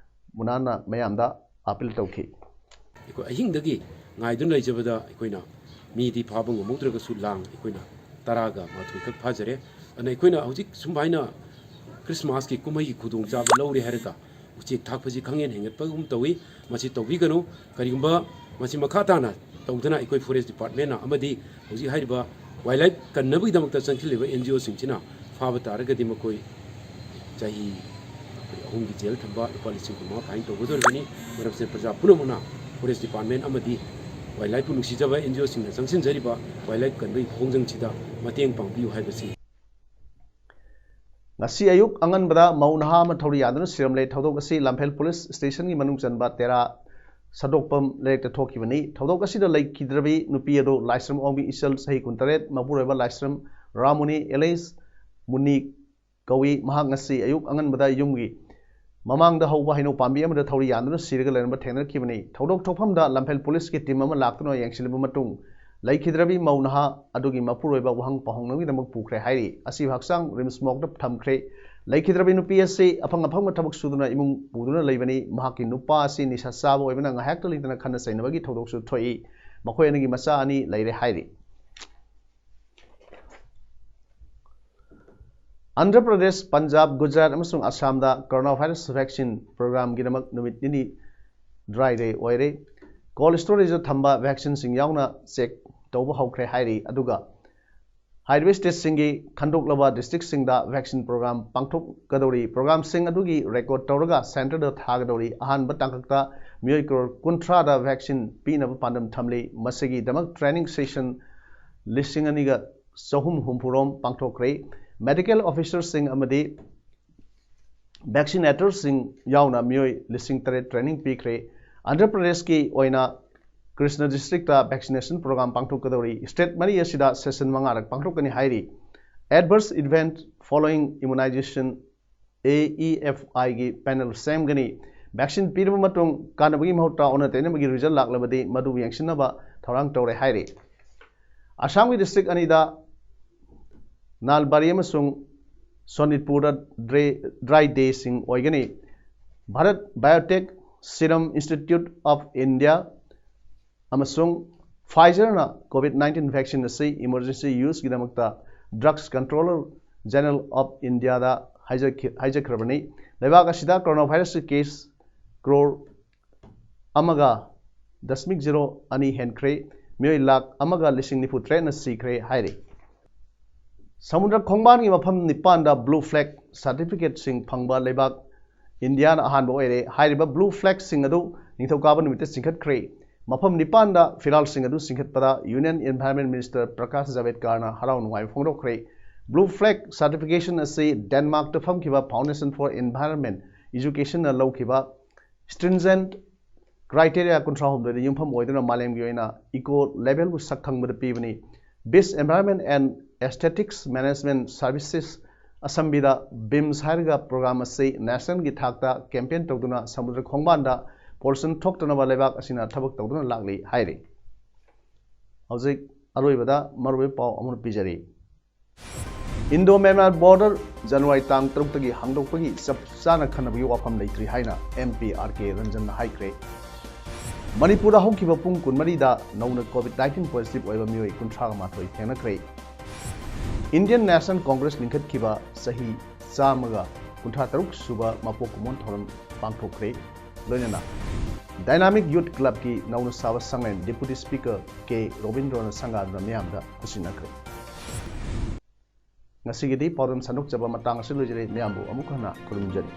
ꯃꯨꯅꯥꯅ ꯃꯌꯥꯝꯗ ꯑꯥꯄꯤꯜ ꯇꯧꯈꯤ꯫ ꯑꯩꯈꯣꯏ ꯑꯍꯤꯡꯗꯒꯤ ꯉꯥꯏꯗꯨꯅ ꯂꯩꯖꯕꯗ ꯑꯩꯈꯣꯏꯅ ꯃꯤꯗꯤ ꯐꯥꯕ ꯉꯝꯍꯧꯗ꯭ꯔꯒꯁꯨ ꯂꯥꯡ ꯑꯩꯈꯣꯏꯅ ꯇꯔꯥꯒ ꯃꯥꯊꯣꯏ ꯈꯛ ꯐꯥꯖꯔꯦ꯫ ꯑꯗꯨꯅ ꯑꯩꯈꯣꯏꯅ ꯍꯧꯖꯤꯛ ꯁꯨꯃꯥꯏꯅ ꯈ꯭ꯔꯤꯁꯃꯥꯁꯀꯤ ꯀꯨꯝꯍꯩꯒꯤ ꯈꯨꯗꯣꯡꯆꯥꯕ ꯂꯧꯔꯦ ꯍꯥꯏꯔꯒ ꯎꯆꯦꯛ ꯊꯥꯛꯄꯁꯤ ꯈꯪꯍꯦꯟ ꯍꯦꯟꯒꯠꯄꯒꯨꯝ ꯇꯧꯏ꯫ ꯃꯁꯤ ꯇꯧꯕꯤꯒꯅꯨ꯫ ꯀꯔꯤꯒꯨꯝꯕ ꯃꯁꯤ ꯃꯈꯥ ꯇꯥꯅ ꯇꯧꯗꯅ ꯑꯩꯈꯣꯏ ꯐꯣꯔꯦꯁ ꯗꯤꯄꯥꯔꯠꯃꯦꯟꯅ ꯑꯃꯗꯤ ꯍꯧꯖꯤꯛ ꯍꯥꯏꯔꯤꯕ ꯋꯥꯏꯜ ꯂꯥꯏꯐ ꯀꯟꯅꯕꯒꯤꯗꯃꯛꯇ ꯆꯪꯁꯤꯜꯂꯤꯕ ꯑꯦꯟ ꯖꯤ ꯑꯣꯁꯤꯡꯁꯤꯅ ꯐꯥꯕ ꯇꯥꯔꯒꯗꯤ ꯃꯈꯣꯏ ꯆꯍꯤ ꯑꯍꯨꯝꯒꯤ ꯖꯦꯜ ꯊꯝꯕ, ꯂꯨꯄꯥ ꯂꯤꯁꯤꯡ ꯀꯨꯟꯃꯉꯥ ꯐꯥꯏꯟ ꯇꯧꯒꯗꯧꯔꯤꯕꯅꯤ꯫ ꯃꯔꯝꯁꯤꯅ ꯄ꯭ꯔꯖꯥ ꯄꯨꯝꯅꯃꯛꯅ ꯐꯣꯔꯦꯁ ꯗꯤꯄꯥꯔꯠꯃꯦꯟ ꯑꯃꯗꯤ ꯋꯥꯏꯜ ꯂꯥꯏꯐꯄꯨ ꯅꯨꯡꯁꯤꯖꯕ ꯑꯦꯟ ꯖꯤ ꯑꯣꯁꯤꯡꯅ ꯆꯪꯁꯤꯟꯖꯔꯤꯕ ꯋꯥꯏꯜ ꯂꯥꯏꯐ ꯀꯟꯕꯒꯤ ꯈꯣꯡꯖꯪꯁꯤꯗ ꯃꯇꯦꯡ ꯄꯥꯡꯕꯤꯌꯨ ꯍꯥꯏꯕꯁꯤ꯫ ꯉꯁꯤ ꯑꯌꯨꯛ ꯑꯉꯟꯕꯗ ꯃꯧ ꯅꯍꯥ ꯑꯃ ꯊꯧꯔꯤ ꯌꯥꯟꯗꯨꯅ ꯁꯤꯔꯝꯂꯦ꯫ ꯊꯧꯗꯣꯛ ꯑꯁꯤ ꯂꯝꯐꯦꯜ ꯄꯨꯂꯤꯁ ꯁ꯭ꯇꯦꯁꯟꯒꯤ ꯃꯅꯨꯡ ꯆꯟꯕ ꯇꯦꯔꯥ ꯁꯥꯗꯣꯛꯄꯝ ꯂꯩꯔꯛꯇ ꯊꯣꯛꯈꯤꯕꯅꯤ꯫ ꯊꯧꯗꯣꯛ ꯑꯁꯤꯗ ꯂꯩꯈꯤꯗ꯭ꯔꯕꯤ ꯅꯨꯄꯤ ꯑꯗꯨ ꯂꯥꯏꯁ꯭ꯔꯝ ꯑꯣꯡꯕꯤ ꯏꯆꯜ, ꯆꯍꯤ ꯀꯨꯟꯇꯔꯦꯠ, ꯃꯄꯨꯔꯣꯏꯕ ꯂꯥꯏꯁ꯭ꯔꯝ ꯔꯥꯃꯨꯅꯤ ꯑꯦꯂꯤꯁ ꯃꯨꯅꯤ ꯀꯧꯏ꯫ ꯃꯍꯥꯛ ꯉꯁꯤ ꯑꯌꯨꯛ ꯑꯉꯟꯕꯗ ꯌꯨꯝꯒꯤ ꯃꯃꯥꯡꯗ ꯍꯧꯕ ꯍꯩꯅꯧ ꯄꯥꯝꯕꯤ ꯑꯃꯗ ꯊꯧꯔꯤ ꯌꯥꯟꯗꯨꯅ ꯁꯤꯔꯒ ꯂꯩꯔꯝꯕ ꯊꯦꯡꯅꯔꯛꯈꯤꯕꯅꯤ꯫ ꯊꯧꯗꯣꯛ ꯊꯣꯛꯐꯝꯗ ꯂꯝꯐꯦꯜ ꯄꯨꯂꯤꯁꯀꯤ ꯇꯤꯝ ꯑꯃ ꯂꯥꯛꯇꯨꯅ ꯌꯦꯡꯁꯤꯜꯂꯕ ꯃꯇꯨꯡ, ꯂꯩꯈꯤꯗ꯭ꯔꯕꯤ ꯃꯧ ꯅꯍꯥ ꯑꯗꯨꯒꯤ ꯃꯄꯨꯔꯣꯏꯕ ꯋꯥꯍꯪ ꯄꯥꯎꯍꯪꯅꯕꯒꯤꯗꯃꯛ ꯄꯨꯈ꯭ꯔꯦ ꯍꯥꯏꯔꯤ꯫ ꯑꯁꯤꯕꯨ ꯍꯛꯆꯥꯡ ꯔꯤꯝꯁ ꯃꯣꯔꯒꯇ ꯊꯝꯈ꯭ꯔꯦ꯫ ꯂꯩꯈꯤꯗ꯭ꯔꯕꯤ ꯅꯨꯄꯤ ꯑꯁꯤ ꯑꯐꯪ ꯑꯐꯪꯕ ꯊꯕꯛ ꯁꯨꯗꯨꯅ ꯏꯃꯨꯡ ꯄꯨꯗꯨꯅ ꯂꯩꯕꯅꯤ꯫ ꯃꯍꯥꯛꯀꯤ ꯅꯨꯄꯥ ꯑꯁꯤ ꯅꯤꯁꯥ ꯆꯥꯕ ꯑꯣꯏꯕꯅ ꯉꯥꯏꯍꯥꯛꯇ ꯂꯩꯇꯅ ꯈꯠꯅ ꯆꯩꯅꯕꯒꯤ ꯊꯧꯗꯣꯛꯁꯨ ꯊꯣꯛꯏ꯫ ꯃꯈꯣꯏ ꯑꯅꯤꯒꯤ ꯃꯆꯥ ꯑꯅꯤ ꯂꯩꯔꯦ ꯍꯥꯏꯔꯤ꯫ ꯑꯟꯙ꯭ꯔ ꯄ꯭ꯔꯗꯦꯁ, ꯄꯟꯖꯥꯕ, ꯒꯨꯖꯔꯥꯠ ꯑꯃꯁꯨꯡ ꯑꯁꯥꯝꯗ ꯀꯣꯔꯣꯅꯥ ꯚꯥꯏꯔꯁ ꯚꯦꯛꯁꯤꯟ ꯄ꯭ꯔꯣꯒ꯭ꯔꯥꯝꯒꯤꯗꯃꯛ ꯅꯨꯃꯤꯠ ꯅꯤꯅꯤ ꯗ꯭ꯔꯥꯏ ꯗꯦ ꯑꯣꯏꯔꯦ꯫ ꯀꯣꯜꯗ ꯁ꯭ꯇꯣꯔꯦꯖꯇ ꯊꯝꯕ ꯚꯦꯛꯁꯤꯟꯁꯤꯡ ꯌꯥꯎꯅ ꯆꯦꯛ ꯇꯧꯕ ꯍꯧꯈ꯭ꯔꯦ ꯍꯥꯏꯔꯤ꯫ ꯑꯗꯨꯒ ꯍꯥꯏꯔꯤꯕ ꯁ꯭ꯇꯦꯠꯁꯤꯡꯒꯤ ꯈꯟꯗꯣꯛꯂꯕ ꯗꯤꯁꯇ꯭ꯔꯤꯛꯁꯤꯡꯗ ꯚꯦꯛꯁꯤꯟ ꯄ꯭ꯔꯣꯒ꯭ꯔꯥꯝ ꯄꯥꯡꯊꯣꯛꯀꯗꯧꯔꯤ꯫ ꯄ꯭ꯔꯣꯒ꯭ꯔꯥꯝꯁꯤꯡ ꯑꯗꯨꯒꯤ ꯔꯦꯀꯣꯔꯗ ꯇꯧꯔꯒ ꯁꯦꯟꯇꯔꯗ ꯊꯥꯒꯗꯧꯔꯤ꯫ ꯑꯍꯥꯟꯕ ꯇꯥꯡꯀꯛꯇ ꯃꯤꯑꯣꯏ ꯀ꯭ꯔꯣꯔ ꯀꯨꯟꯊ꯭ꯔꯥꯗ ꯚꯦꯛꯁꯤꯟ ꯄꯤꯅꯕ ꯄꯥꯟꯗꯝ ꯊꯝꯂꯤ꯫ ꯃꯁꯤꯒꯤꯗꯃꯛ ꯇ꯭ꯔꯦꯅꯤꯡ ꯁꯦꯁꯟ ꯂꯤꯁꯤꯡ ꯑꯅꯤꯒ ꯆꯍꯨꯝ ꯍꯨꯝꯐꯨꯔꯣꯝ ꯄꯥꯡꯊꯣꯛꯈ꯭ꯔꯦ꯫ ꯃꯦꯗꯤꯀꯦꯜ ꯑꯣꯐꯤꯁꯔꯁꯤꯡ ꯑꯃꯗꯤ ꯚꯦꯛꯁꯤꯅꯦꯇꯔꯁꯤꯡ ꯌꯥꯎꯅ ꯃꯤꯑꯣꯏ ꯂꯤꯁꯤꯡ ꯇꯔꯦꯠ ꯇ꯭ꯔꯦꯅꯤꯡ ꯄꯤꯈ꯭ꯔꯦ꯫ ꯑꯟꯙ꯭ꯔ ꯄ꯭ꯔꯗꯦꯁꯀꯤ ꯑꯣꯏꯅ ꯀ꯭ꯔꯤꯁꯅ ꯗꯤꯁꯇ꯭ꯔꯤꯛꯇ ꯚꯦꯛꯁꯤꯅꯦꯁꯟ ꯄ꯭ꯔꯣꯒ꯭ꯔꯥꯝ ꯄꯥꯡꯊꯣꯛꯀꯗꯧꯔꯤ꯫ ꯁ꯭ꯇꯦꯠ ꯃꯔꯤ ꯑꯁꯤꯗ ꯁꯦꯁꯟ ꯃꯉꯥꯔꯛ ꯄꯥꯡꯊꯣꯛꯀꯅꯤ ꯍꯥꯏꯔꯤ꯫ Adverse Event Following Immunization, A E F I ꯒꯤ ꯄꯦꯅꯦꯜ ꯁꯦꯝꯒꯅꯤ꯫ ꯚꯦꯛꯁꯤꯟ ꯄꯤꯔꯕ ꯃꯇꯨꯡ ꯀꯥꯟꯅꯕꯒꯤ ꯃꯍꯨꯠꯇ ꯑꯣꯟꯅ ꯇꯩꯅꯕꯒꯤ ꯔꯤꯖꯜ ꯂꯥꯛꯂꯕꯗꯤ ꯃꯗꯨꯕꯨ ꯌꯦꯡꯁꯤꯟꯅꯕ ꯊꯧꯔꯥꯡ ꯇꯧꯔꯦ ꯍꯥꯏꯔꯤ꯫ ꯑꯁꯥꯝꯒꯤ ꯗꯤꯁꯇ꯭ꯔꯤꯛ ꯑꯅꯤꯗ ꯅꯥꯜꯕꯥꯔꯤ ꯑꯃꯁꯨꯡ ꯁꯣꯅꯤꯠꯄꯨꯔꯗ ꯗ꯭ꯔꯦ-, ꯗ꯭ꯔꯥꯏ ꯗꯦꯁꯤꯡ ꯑꯣꯏꯒꯅꯤ꯫ Bharat biotech, serum institute of India ꯑꯃꯁꯨꯡ ꯐꯥꯏꯖꯔꯅ ꯀꯣꯚꯤꯗ ꯅꯥꯏꯟꯇꯤꯟ ꯚꯦꯛꯁꯤꯟ ꯑꯁꯤ ꯏꯃꯔꯖꯦꯟꯁꯤ ꯌꯨꯁꯀꯤꯗꯃꯛꯇ ꯗ꯭ꯔꯒꯁ ꯀꯟꯇ꯭ꯔꯣꯂꯔ ꯖꯦꯅꯔꯦꯜ ꯑꯣꯐ ꯏꯟꯗꯤꯌꯥꯗ ꯍꯥꯏꯖꯈꯤ-, ꯍꯥꯏꯖꯈ꯭ꯔꯕꯅꯤ꯫ ꯂꯩꯕꯥꯛ ꯑꯁꯤꯗ ꯀꯣꯔꯣꯅꯥ ꯚꯥꯏꯔꯁꯀꯤ ꯀꯦꯁ ꯀ꯭ꯔꯣꯔ ꯑꯃꯒ ꯗꯁꯃꯤꯛ ꯖꯤꯔꯣ ꯑꯅꯤ ꯍꯦꯟꯈ꯭ꯔꯦ꯫ ꯃꯤꯑꯣꯏ ꯂꯥꯈ ꯑꯃꯒ ꯂꯤꯁꯤꯡ ꯅꯤꯐꯨ ꯇꯔꯦꯠꯅ ꯁꯤꯈ꯭ꯔꯦ ꯍꯥꯏꯔꯤ꯫ ꯁꯃꯨꯗ꯭ꯔ ꯈꯣꯡꯕꯥꯟꯒꯤ ꯃꯐꯝ ꯅꯤꯄꯥꯟꯗ ꯕ꯭ꯂꯨ ꯐ꯭ꯂꯦꯒ ꯁꯥꯔꯇꯤꯐꯤꯀꯦꯠꯁꯤꯡ ꯐꯪꯕ ꯂꯩꯕꯥꯛ ꯏꯟꯗꯤꯌꯥꯅ ꯑꯍꯥꯟꯕ ꯑꯣꯏꯔꯦ꯫ ꯍꯥꯏꯔꯤꯕ ꯕ꯭ꯂꯨ ꯐ꯭ꯂꯦꯒꯁꯤꯡ ꯑꯗꯨ ꯅꯤꯡꯊꯧꯀꯥꯕ ꯅꯨꯃꯤꯠꯇ ꯆꯤꯡꯈꯠꯈ꯭ꯔꯦ꯫ ꯃꯐꯝ ꯅꯤꯄꯥꯟꯗ ꯐꯤꯔꯥꯜꯁꯤꯡ ꯑꯗꯨ ꯆꯤꯡꯈꯠꯄꯗ ꯌꯨꯅꯤꯌꯟ ꯏꯟꯚꯥꯏꯔꯟꯃꯦꯟ ꯃꯤꯅꯤꯁꯇꯔ ꯄ꯭ꯔꯀꯥꯁ ꯖꯥꯚꯦꯗꯀꯥꯔꯅ ꯍꯔꯥꯎ ꯅꯨꯡꯉꯥꯏꯕ ꯐꯣꯡꯗꯣꯛꯈ꯭ꯔꯦ꯫ ꯕ꯭ꯂꯨ ꯐ꯭ꯂꯦꯒ ꯁꯥꯔꯇꯤꯐꯤꯀꯦꯁꯟ ꯑꯁꯤ ꯗꯦꯟꯃꯥꯔꯛꯇ ꯐꯝꯈꯤꯕ ꯐꯥꯎꯟꯗꯦꯁꯟ ꯐꯣꯔ ꯏꯟꯚꯥꯏꯔꯟꯃꯦꯟ ꯏꯖꯨꯀꯦꯁꯟꯅ ꯂꯧꯈꯤꯕ stringent criteria ꯀꯨꯟꯊ꯭ꯔꯥꯍꯨꯝꯗꯣꯏꯗ ꯌꯨꯝꯐꯝ ꯑꯣꯏꯗꯨꯅ ꯃꯥꯂꯦꯝꯒꯤ ꯑꯣꯏꯅ ꯏꯀꯣ ꯂꯦꯕꯦꯜꯕꯨ ꯁꯛ ꯈꯪꯕꯗ ꯄꯤꯕꯅꯤ꯫ Beach Environment and Aesthetics Management Services ꯑꯁꯝꯕꯤꯗ ꯕꯤꯝꯁ ꯍꯥꯏꯔꯒ ꯄ꯭ꯔꯣꯒ꯭ꯔꯥꯝ ꯑꯁꯤ ꯅꯦꯁꯅꯦꯜꯒꯤ ꯊꯥꯛꯇ ꯀꯦꯝꯄꯦꯟ ꯇꯧꯗꯨꯅ ꯁꯃꯨꯗ꯭ꯔ ꯈꯣꯡꯕꯥꯟꯗ ꯄꯣꯂꯨꯁꯟ ꯊꯣꯛꯇꯅꯕ ꯂꯩꯕꯥꯛ ꯑꯁꯤꯅ ꯊꯕꯛ ꯇꯧꯗꯨꯅ ꯂꯥꯛꯂꯤ ꯍꯥꯏꯔꯤ꯫ ꯍꯧꯖꯤꯛ ꯑꯔꯣꯏꯕꯗ ꯃꯔꯨꯑꯣꯏꯕ ꯄꯥꯎ ꯑꯃꯨꯛ ꯄꯤꯖꯔꯤ꯫ ꯏꯟꯗꯣ ꯃ꯭ꯌꯥꯟꯃꯥꯔ ꯕꯣꯔꯗꯔ ꯖꯅꯋꯥꯔꯤ ꯇꯥꯡ ꯇꯔꯨꯛꯇꯒꯤ ꯍꯥꯡꯗꯣꯛꯄꯒꯤ ꯆꯞ ꯆꯥꯅ ꯈꯟꯅꯕꯒꯤ ꯋꯥꯐꯝ ꯂꯩꯇ꯭ꯔꯤ ꯍꯥꯏꯅ M P R K ꯔꯟꯖꯟꯅ ꯍꯥꯏꯈ꯭ꯔꯦ꯫ ꯃꯅꯤꯄꯨꯔꯗ ꯍꯧꯈꯤꯕ ꯄꯨꯡ ꯀꯨꯟꯃꯔꯤꯗ ꯅꯧꯅ ꯀꯣꯚꯤꯗ ꯅꯥꯏꯟꯇꯤꯟ ꯄꯣꯖꯤꯇꯤꯚ ꯑꯣꯏꯕ ꯃꯤꯑꯣꯏ ꯀꯨꯟꯊ꯭ꯔꯥꯒ ꯃꯥꯊꯣꯏ ꯊꯦꯡꯅꯈ꯭ꯔꯦ꯫ Indian National Congress ꯂꯤꯡꯈꯠꯈꯤꯕ ꯆꯍꯤ ꯆꯥꯝꯃꯒ ꯀꯨꯟꯊ꯭ꯔꯥ ꯇꯔꯨꯛ ꯁꯨꯕ ꯃꯄꯣꯛ ꯀꯨꯝꯑꯣꯟ ꯊꯧꯔꯝ ꯄꯥꯡꯊꯣꯛꯈ꯭ꯔꯦ꯫ ꯂꯣꯏꯅꯅ Dynamic Youth Clubꯀꯤ ꯅꯧꯅ ꯁꯥꯕ ꯁꯪꯂꯦꯟ Deputy Speaker ꯀꯦ ꯔꯣꯕꯤꯟꯗ꯭ꯔꯣꯅ ꯁꯪꯒꯥꯗꯨꯅ ꯃꯤꯌꯥꯝꯗ ꯈꯨꯠꯁꯤꯟꯅꯈ꯭ꯔꯦ꯫ ꯉꯁꯤꯒꯤꯗꯤ ꯄꯥꯎꯗꯝ ꯁꯟꯗꯣꯛꯆꯕ ꯃꯇꯥꯡ ꯑꯁꯤ ꯂꯣꯏꯖꯔꯦ꯫ ꯃꯤꯌꯥꯝꯕꯨ ꯑꯃꯨꯛ ꯍꯟꯅ ꯈꯨꯔꯨꯝꯖꯔꯤ꯫